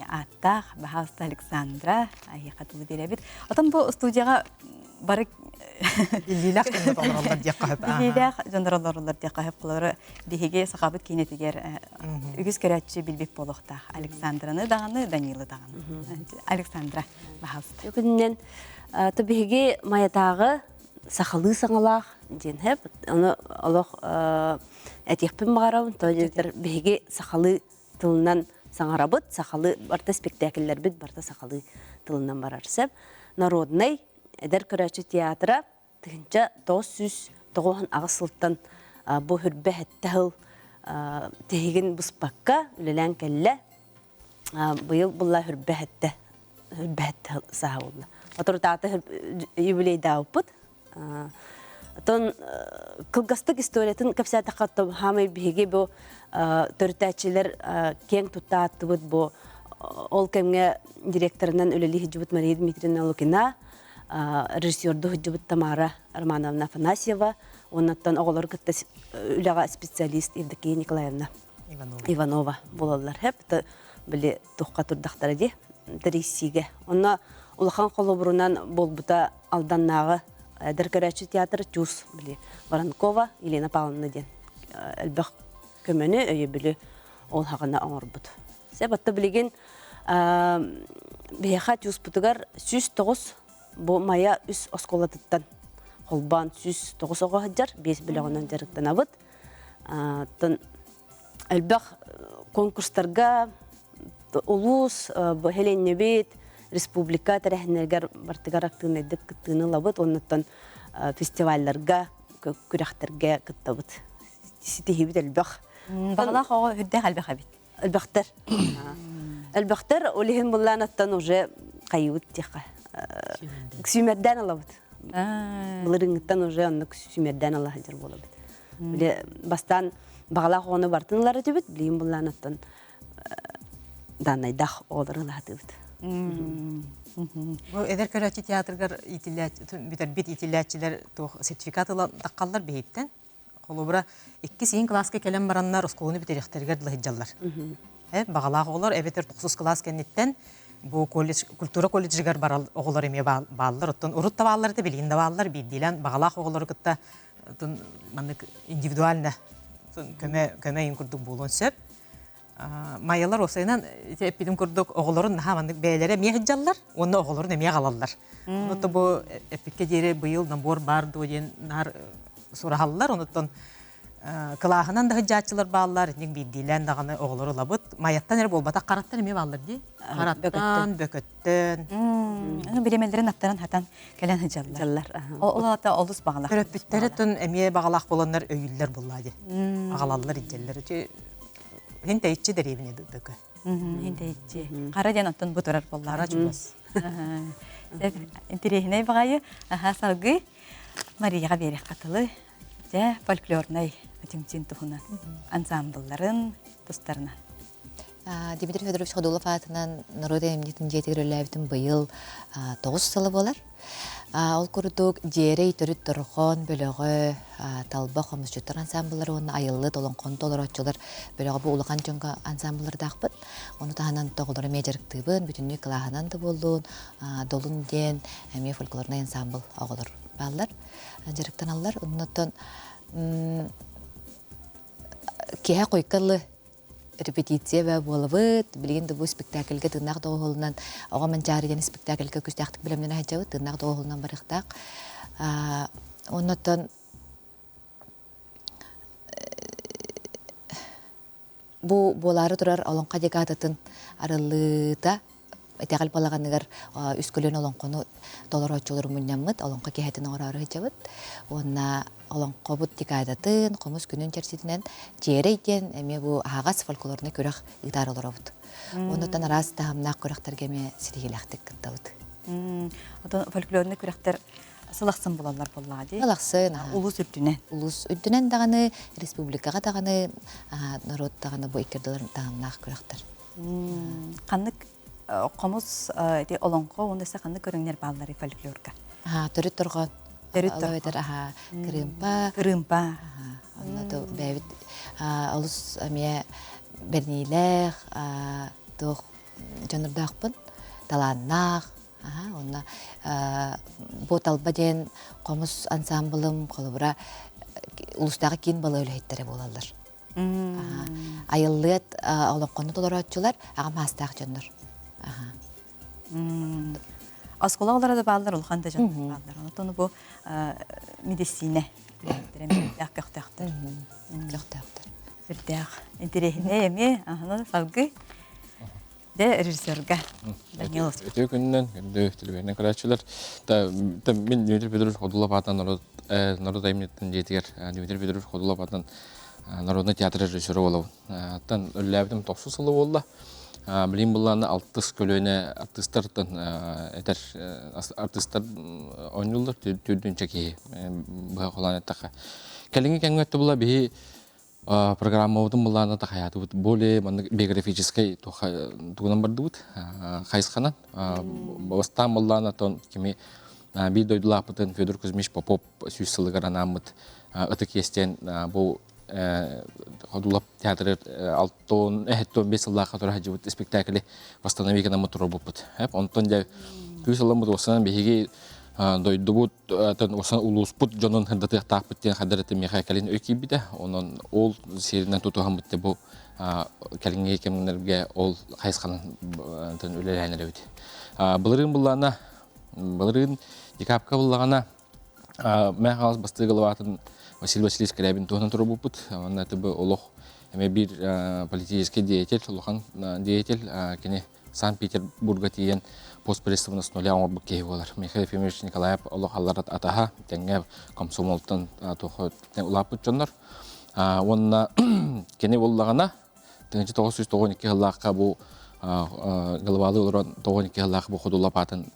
ааттаах баһаалыста Александра айыха тылы биэрэбит. Отон бу студияҕа бары Иллиилээх дьоннор олороллор диэххэ сөп. Иллиилээх дьоннор олороллор диэххэ сөп. Холобура биһиги сахабыт киинэтигэр үгүс көрөөччү билбит буолуохтаах. Александраны даҕаны, Данилы даҕаны. Александра, баһаалыста. Күнүнэн то биһиги Майатааҕы сахалыы саҥалаах диэн хэп. Ону олох этиэхпин баҕарабын. То биһиги сахалыы тылынан саҥарабыт, сахалыы барыта спектакльлэрбит барыта сахалыы тылынан барар сөп. Народнай эдэр көрөөччү театра 1998 сылтан бу хүрбэ сэттэ сыл тиһигин быспакка үлэлээн кэллэ. Быйыл булла хүрбэ сэттэ хүрбэ сэттэ сыл сааһа буолла. Оторутаата юбилейдаабыппыт. Оттон кылгастык историятын кэпсээтэххэ хаамай биһиги бу төрүттээччилэр киэҥ тутта ааттыбыт бу ол кэмҥэ директорынан үлэлии сылдьыбыт Мария Дмитриевна Лукина, режиссерду сылдьыбыт Тамара Романовна Афанасьева, уоннаттан оҕолору кытта үлэҕэ специалист Евдокия Николаевна Иванова буолаллар. Хэп били тухха турдахтара дии тэрийсиигэ. Онно улахан холобурунан буолбута Алданнааҕы эдэр көрөөччү театр Чус били Воронкова Елена Павловна диэн элбэх көмөнү, өйөбүлү ол хаҕына оҥорбут. Сөп, отто билигин биһиэхэ Чуспутугар 109 бу Майа үс оскуолатыттан холбоон 109 оҕо сылдьар, биэс бөлөҕүнэн дьарыктанабыт. Оттон элбэх конкурстарга улуус, нэһилиэнньэбит, республика тэрээһиннэригэр бартыгар актыыбынайдык кыттыыны ылабыт уоннаттан фестивалларга, күрэхтэргэ кыттабыт. Ситиһиибит элбэх. Баҕалаах оҕо үрдээх элбэх эбит. Элбэхтэр. Элбэхтэр, ол иһин буллаан аттан уже хайыбыт диэххэ. Сүүмэрдээн ылабыт. Былырыҥҥыттан уже оннук сүүмэрдээн ыла сылдьар буолабыт. Били бастаан баҕалаах оҕону бартын ылар этибит, билигин буллаан оттон дааннайдаах оҕолору ылаатыбыт. Бу эдэр көрөөччү театргар бүтэрбит иитиллээччилэр туох сертификат ылан таххаллар биһиттэн. Холобура, иккис иин кылааска кэлэн бараннар оскуоланы бүтэриэхтэригэр дылы сылдьаллар. Баҕалаах оҕолор эбэтэр тохсус кылаас кэнниттэн бу колледж, культура колледжыгар барал оҕолор эмиэ бааллар. Оттон урут да бааллар этэ, билигин да бааллар. Биирдиилээн баҕалаах оҕолору кытта маннык индивидуально көмө көмө иин курдук буолуон сөп. Майалар уопсайынан ити эппитим курдук оҕолорун наһаа маннык бэйэлэрэ эмиэ сылдьаллар уонна оҕолорун эмиэ аҕалаллар. Онуота бу эппиккэ диэри быйыл набор баар дуо диэн наар сураһаллар. Онуттан кылааһынан да сылдьааччылар бааллар, итинник биирдиилээн даҕаны оҕолору ылабыт. Майаттан эрэ буолбатах, Хараттан эмиэ бааллар дии. Хараттан, Бөкөттөн. Бириэмэлэрин аттаран хатан кэлэн сылдьаллар. Ол аата олус баҕалаах. Төрөппүттэрэ тун эмиэ баҕалаах буоланнар өйүүллэр буоллаа дии. Аҕалаллар, илдьэллэр. Хин тэйиччи дэриэбинэ бөкө. Хин тэйиччи. Хара диэн оттон бу турар буоллаҕа. Хара чугас. Интэриэһинэй баҕайы. Аха салгыы Марияҕа биэриэххэ тылы. Дьэ, фольклорнай түмсүүн туһунан ансамблларын тустарынан. Дмитрий Федорович Ходулов аатынан норуот айымньытын дьиэтигэр үлэлээбитим быйыл 9 сыла буолар. Ол курдук Дьиэрэй төрүт дорҕоон бөлөҕө, Талба хомусчуттар ансамбллара уонна Айыллыт олоҥхону толорооччулар бөлөҕө бу улахан дьоҥҥо ансамбллардаахпыт. Ону таһынан тоҕолору эмиэ дьарыктыыбын, бүтүннүү кылааһынан да буоллун, Долун диэн эмиэ фольклорнай ансамбл оҕолор бааллар, дьарыктаналлар. Оннуттан киһи хойукка репетиция баа буолабыт. Билигин да бу спектакльга тыыннаах доҕуһуолунан оҕо Манчаары диэн спектакльга күүстээхтик бэлэмнэнэ сылдьабыт. Тыыннаах доҕуһуолунан барыахтаах. Оннуттан Бу буолаары турар Олоҥхо декадатын арыллыыта итэҕэл балаҕаныгар үс көлүөнэ олоҥхону толорооччулары мунньаммыт, олоҥхо киэһэтин оҥороору сылдьабыт. Уонна олоҥхобут декадатын, хомус күнүн чэрчитинэн Дьиэрэй диэн эмиэ бу аһаҕас фольклорнай күрэх ыытаары олоробут. Оннуттан араас таһымнаах күрэхтэргэ эмиэ ситиһиилээхтик кыттабыт. Отон фольклорнай күрэхтэр сыл ахсын булаллар буоллаҕа дии. Сыл ахсын. Улуус үрдүнэн. Улуус үрдүнэн даҕаны, республикаҕа даҕаны, норуот даҕаны бу икки ардыларын таһымнаах күрэхтэр. Ханнык хомус ити олоҥхо уонна өссө ханнык көрүҥнэр баалларый фольклорга? Төрүт торҕон. Төрүт торҕон. Аха, кырыымпа. Кырыымпа. Онно то бэйэбит олус эмиэ бэриниилээх, туох дьоннордоохпун, талааннаах, Онно бу Талба диэн хомус ансаамбылым холобура улуустааҕы киин балыыһа үлэһиттэрэ буолаллар. Айыллыат олоҥхону толорооччулар аҕам саастаах дьоннор. Оскуола оҕолоро да бааллар, улахан да дьон бааллар. Онтон бу медицина үлэһиттэрэ эмиэ көхтөөхтөр. Көхтөөхтөр. Сүрдээх интэриэһинэй эмиэ. Салгыы Дэ режиссерга Данилов. Үтүө күнүнэн күндү телевидение көрөөччүлэр. Та мин Дмитрий Федорович Ходулов аатынан норуот норуот айымньытын дьиэтигэр Дмитрий Федорович Ходулов аатынан народный театр режиссера буолабын. Оттон үлэлээбитим тохсус сыла буолла. Билигин былаана алтыс көлүөнэ артыыстартан этэр артыыстар оонньууллар түрдүнчэ киһи быһа холоон эттэххэ. Кэлиҥҥи кэмҥэ өттө була биһи Программабытын былаана тахайаатыбыт более маннык биографическай тугунан бардыбыт хайысханан. Бастаан былаана тон кими биир дойдулаахпытын Федор Кузьмич Попов сүүс сылыгар анааммыт ытык иэстэн бу Ходулап театры алтон эһэттон бес сыллаахха тура сылдьыбыт спектакли восстанови гынаммыт турарбыппыт. Онтон дьэ күүс ыламмыт уоссанан биһиги дойдубут Атын улууспут дьонун сырдатыахтаахпыт диэн хаддар этим миэхэ кэлин өй киирбитэ. Онон ол сиэринэн тутуһаммыт бу кэлиҥҥи кэмнэргэ ол хайысханан үлэлээн эрэбит. Былырыын буллаана былырыын декабрьга буллаҕына Мэҥэ Хаҥалас бастыҥ главатын Василий Васильевич Скрябин туһунан турбуппут. Онно это олох эмиэ биир политический деятель, улахан деятель кини Санкт-Петербурга тиийэн постпредствоны с нуля оҥорбут киһи буолар. Михаил Ефимович Николаев олох алларат атаһа, тэҥҥэ комсомолтан улааппыт дьоннор. Уонна кини буоллаҕына 1992 сыллаахха бу глобалы олорон 92 сыллаах бу Ходулап аатын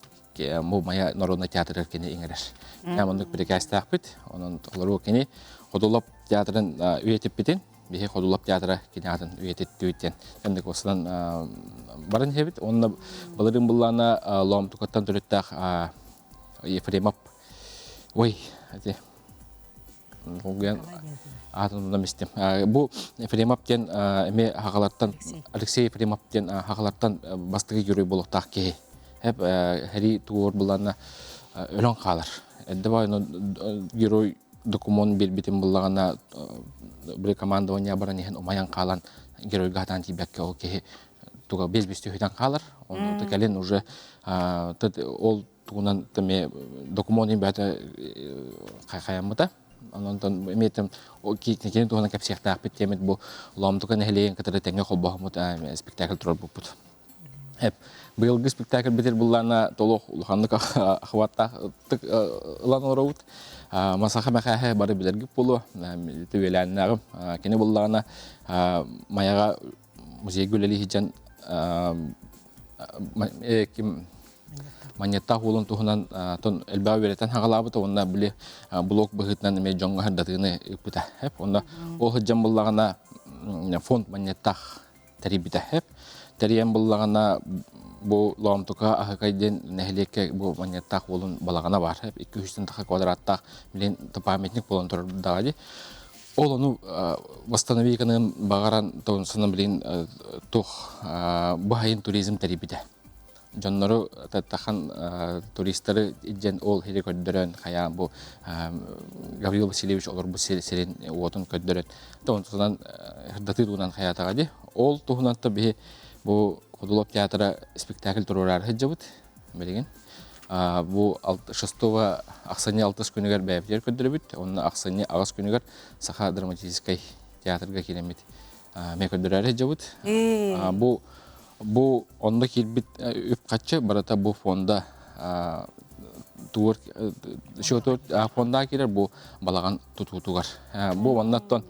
бу Майа народнай театрыгар кини иҥэрэр. Оннук бирикээстээхпит. Онон олору кини Ходулап театрын үйэтиппитин биһи Ходулап театра кини аатын үйэтиттибит диэн кэнник осынан баран иһэбит. Онно былырыын быллаана Лоомтукаттан төрүттээх Ефремов ой эти аатын умнам истим. Бу Ефремов диэн эмиэ хагалартан Алексей Ефремов диэн хагалартан бастакы герой буолуохтаах киһи. Хеп хэри туор буланна өлөн хаалар. Эрдэ герой докумуон биэрбитин буллаҕына били командование баран иһэн умайан хаалан геройга хатаан тиийбэккэ ол киһи туга без түһүтэн хаалар. Онно кэлин уже ол тугунан эмиэ докумуон бэйэтэ хайаммыта. Онон эмиэ кини туһунан кэпсиэхтээхпит диэмит бу Лоомтука нэһилиэгин кытары тэҥҥэ холбоһоммут спектакль турарбыппыт. Быйылгы спектакль битир буллаана толох улаханнык охваттаахтык ылан олоробут. Масаха Мэхээһэ бары билэргит буолуо. Үөлээннээҕим. Кини буллаҕына Майаҕа музейга үлэлии сылдьан ким Манньыттаах уолун туһунан тон элбэҕи үөрэтэн хаҕалаабыта уонна били блок быһыытынан эмиэ дьоҥҥо сырдатыыны ыыппыта. Онно ол сылдьан буллаҕына фонд Манньыттаах тэрийбитэ. Тэрийэн буллаҕына бу Лоомтука Аһыкай диэн нэһилиэккэ бу манньыаттаах уолун балаҕана баар. 200 таха квадраттаах билин памятник буолан турар даҕа дии. Ол ону восстановиканы баҕаран тонсунан билин туох бу хайын туризм тэрийбитэ. Дьоннору тахан туристары илдьэн ол сири көрдөрөн хайаан бу Гаврил Васильевич олорбут сирин уотун көрдөрөн онтунан сырдатыы туһунан хайаатаҕа дии. Ол туһунан то биһи бу Ходулов театра спектакль туруораары сылдьабыт билигин. Бу шестого ахсынньы алтыс күнүгэр бэйэбитигэр көрдөрөбүт. Онно ахсынньы аҕыс күнүгэр Саха драматическай театрга киирэммит. Мен көрдөрөөрү сылдьабыт. Бу бу онно киирбит үп-харчы барыта бу фонда тугур счету фонда киирэр бу балаҕан тутуутугар. Бу оннаттан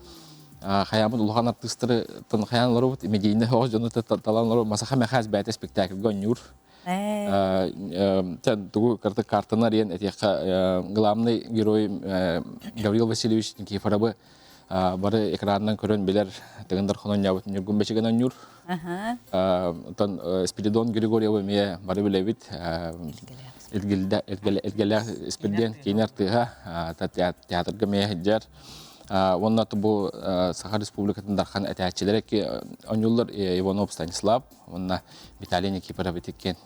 хайаабыт улахан артыыстары хайаан олоробут медийный оҕо дьону талан олоробут Масаха Мэхээс бэйэтэ спектакльга оонньуур. Тугу карта картаны арыйан этиэххэ главный герой Гаврил Васильевич Никифоровы бары экранынан көрөн билэр Тыгын Дархан оонньообут Ньургун Бэчигэн оонньуур. Оттон Спиридон Григорьевы эмиэ бары билэбит. Илгэлээх Испирдиэн киинэ артыыһа театрга эмиэ сылдьар. Уонна бу Саха Республикатын Дархан этээччилэрэ оонньууллар Иванов Станислав уонна Виталий Никифоров итиккен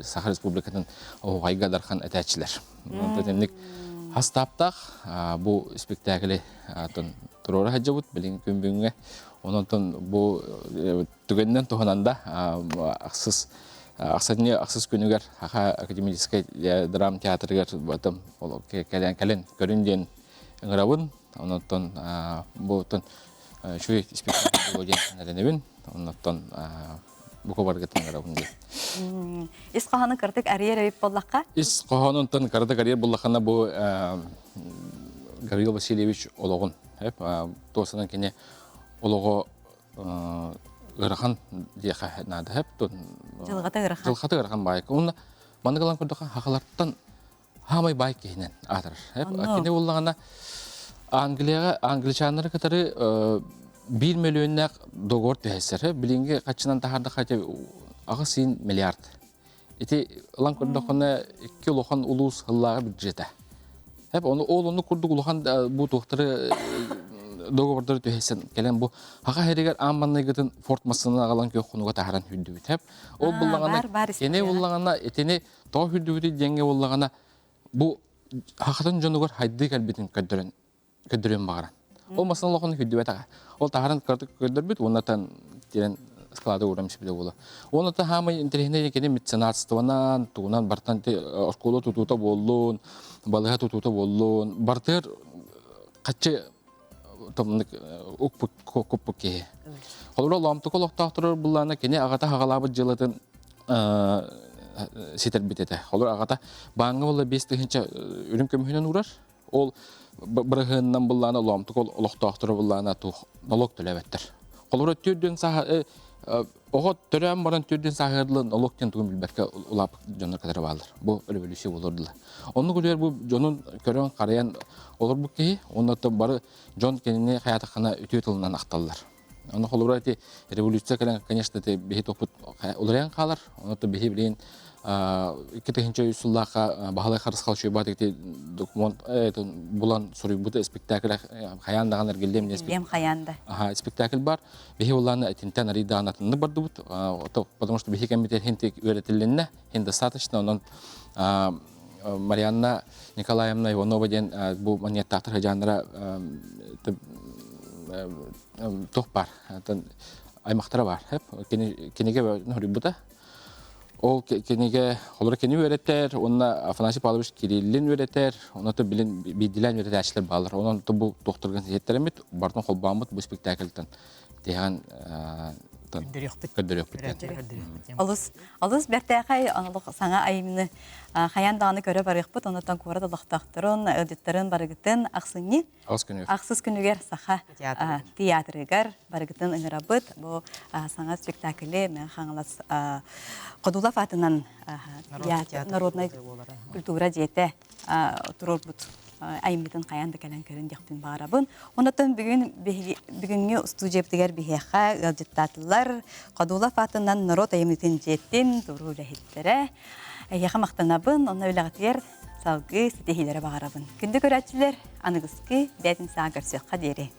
Саха Республикатын оһуохайга Дархан этээччилэр. Итинник хастааптаах бу спектакли туруора сылдьабыт билин күн бүгүҥҥэ. Онон бу түгэнинэн туһанан да ахсыс ахсынньы ахсыс күнүгэр Саха академическай драм театрыгар кэлэн кэлэн көрүн диэн ыҥырабын. Онон бу үчүгэй спектакль буолуо диэн эрэнэбин. Оннуттан бука баргытын ыҥырабын диэн. Ис хоһоону кыратык арыйар эбит буоллахха? Ис хоһоонунтан кыратык арыйар буоллаххына бу Гаврил Васильевич олоҕун туосанан кини олоҕо ыарахан диэхэ наада хэп Дьылҕата ыарахан. Дьылҕата ыарахан баай. Уонна маннык ылан көрдөххө хахалартан хаамай баай киһинэн аатырар. Кини буоллаҕына Англияҕа англичаннары кытары биир мөлүйүөннээх договор түһэрсэр. Билиҥҥи хаччынан таһаардахха 8 миллиард. Ити ылан көрдөххүнэ икки улахан улуус сыллааҕы бюджета. Хеп ону ол ону курдук улахан бу туохтары договордары түһэрсэн кэлэн бу хаха хэригэр аан манныгытын форт массыына аҕалан күөх хонуга таһаран хүрдүбүт. Хеп ол буллаҕына кини буллаҕына итини Тоҕо хүрдүбүтүй диэҥҥэ буоллаҕына, бу хахатын дьонугар хайдыы кэлбитин көрдөрөн көрдөрүөн баҕаран. Ол массыына олохун хүрдүбэтэҕэ. Ол таһарын кыратык көрдөрбүт уонна тан тирэн склада ууран сибилэ буола. Уонна та хаамай интэриэһинэй кини меценатствонан, тугунан бартан оскуола тутуута буоллун, балыһа тутуута буоллун, бартыгар хаччы томнук укпут куппут киһи. Холобура лоомтук олохтоохторор буллаана кини аҕата хаҕалаабыт дьыалатын ситэрбит этэ. Холобура аҕата бааҥҥа буолла 5000 үрүҥ көмүһүнэн уурар. Ол бырыһыанынан буллаана лоомтук олохтоохторо буллаана туох налог төлөөбөттөр. Холобура түрдүн саха Оҕо төрөөн баран түрдүн сааһыгар нолуок диэн тугун билбэккэ улааппыт дьоннор кытары бааллар. Бу революция буолуордулар. Оннук үлүгэр бу дьонун көрөн харайан олорбут киһи, уонна бары дьон кинини хайаатаххына үтүө тылынан ахталлар. Ону холобура ити революция кэлэн, конечно, ити биһи топпут уларыйан хаалар. Онно биһи билигин 2003 сыллаахха Баһылай Харысхал Шуйбаат ити документ булан суруйбут спектакль хайаан даҕаны эргиллиэм диэн хайаан да. Аха, спектакль бар. Биһи улааны итинтэн арыйдаан атынны бардыбыт, потому что биһи кэммитер хин үөрэтилиннэ, хин достаточно, онон Марианна Николаевна Иванова диэн бу маньяктаахтар хадьааннара туох бар, аймахтара бар. Кинигэ хоруйбута. Ол кинигэ холоро кини үөрэтэр, уонна Афанасий Павлович Кириллин үөрэтэр, онно билин биирдилээн үөрэтээччилэр бааллар. Онон бу туохтаргын сиһиттэриммит, бартын холбооммут бу спектакльтан тиһэҕин көрдөрүөхпүт. Олус олус бэртээхэй олох саҥа айымны хайаан даҕаны көрө барыахпыт, оннуттан куорат олохтоохторун, ыалдьыттарын барыгытын ахсынньы Ахсыс күнүгэр Саха театрыгар барыгытын ыҥырабыт. Бу саҥа спектаклы Мэҥэ Хаҥалас Ходулов аатынан народнай культура дьиэтэ туруорбут айымньытын хайаан да кэлэн көрүн диэхпин баҕарабын. Онтон бүгүн бүгүҥҥү студиябытыгар биһиэхэ ыалдьыттаатылар Ходулов аатынан норуот айымньытын дьиэтин туруу үлэһиттэрэ. Эһиэхэ махтанабын, онно үлэҕитигэр Салгыы ситиһиилэри баҕарабын. Күндү көрөөччүлэр, аныгыскы бээтинсэҕэ көрсүөххэ диэри.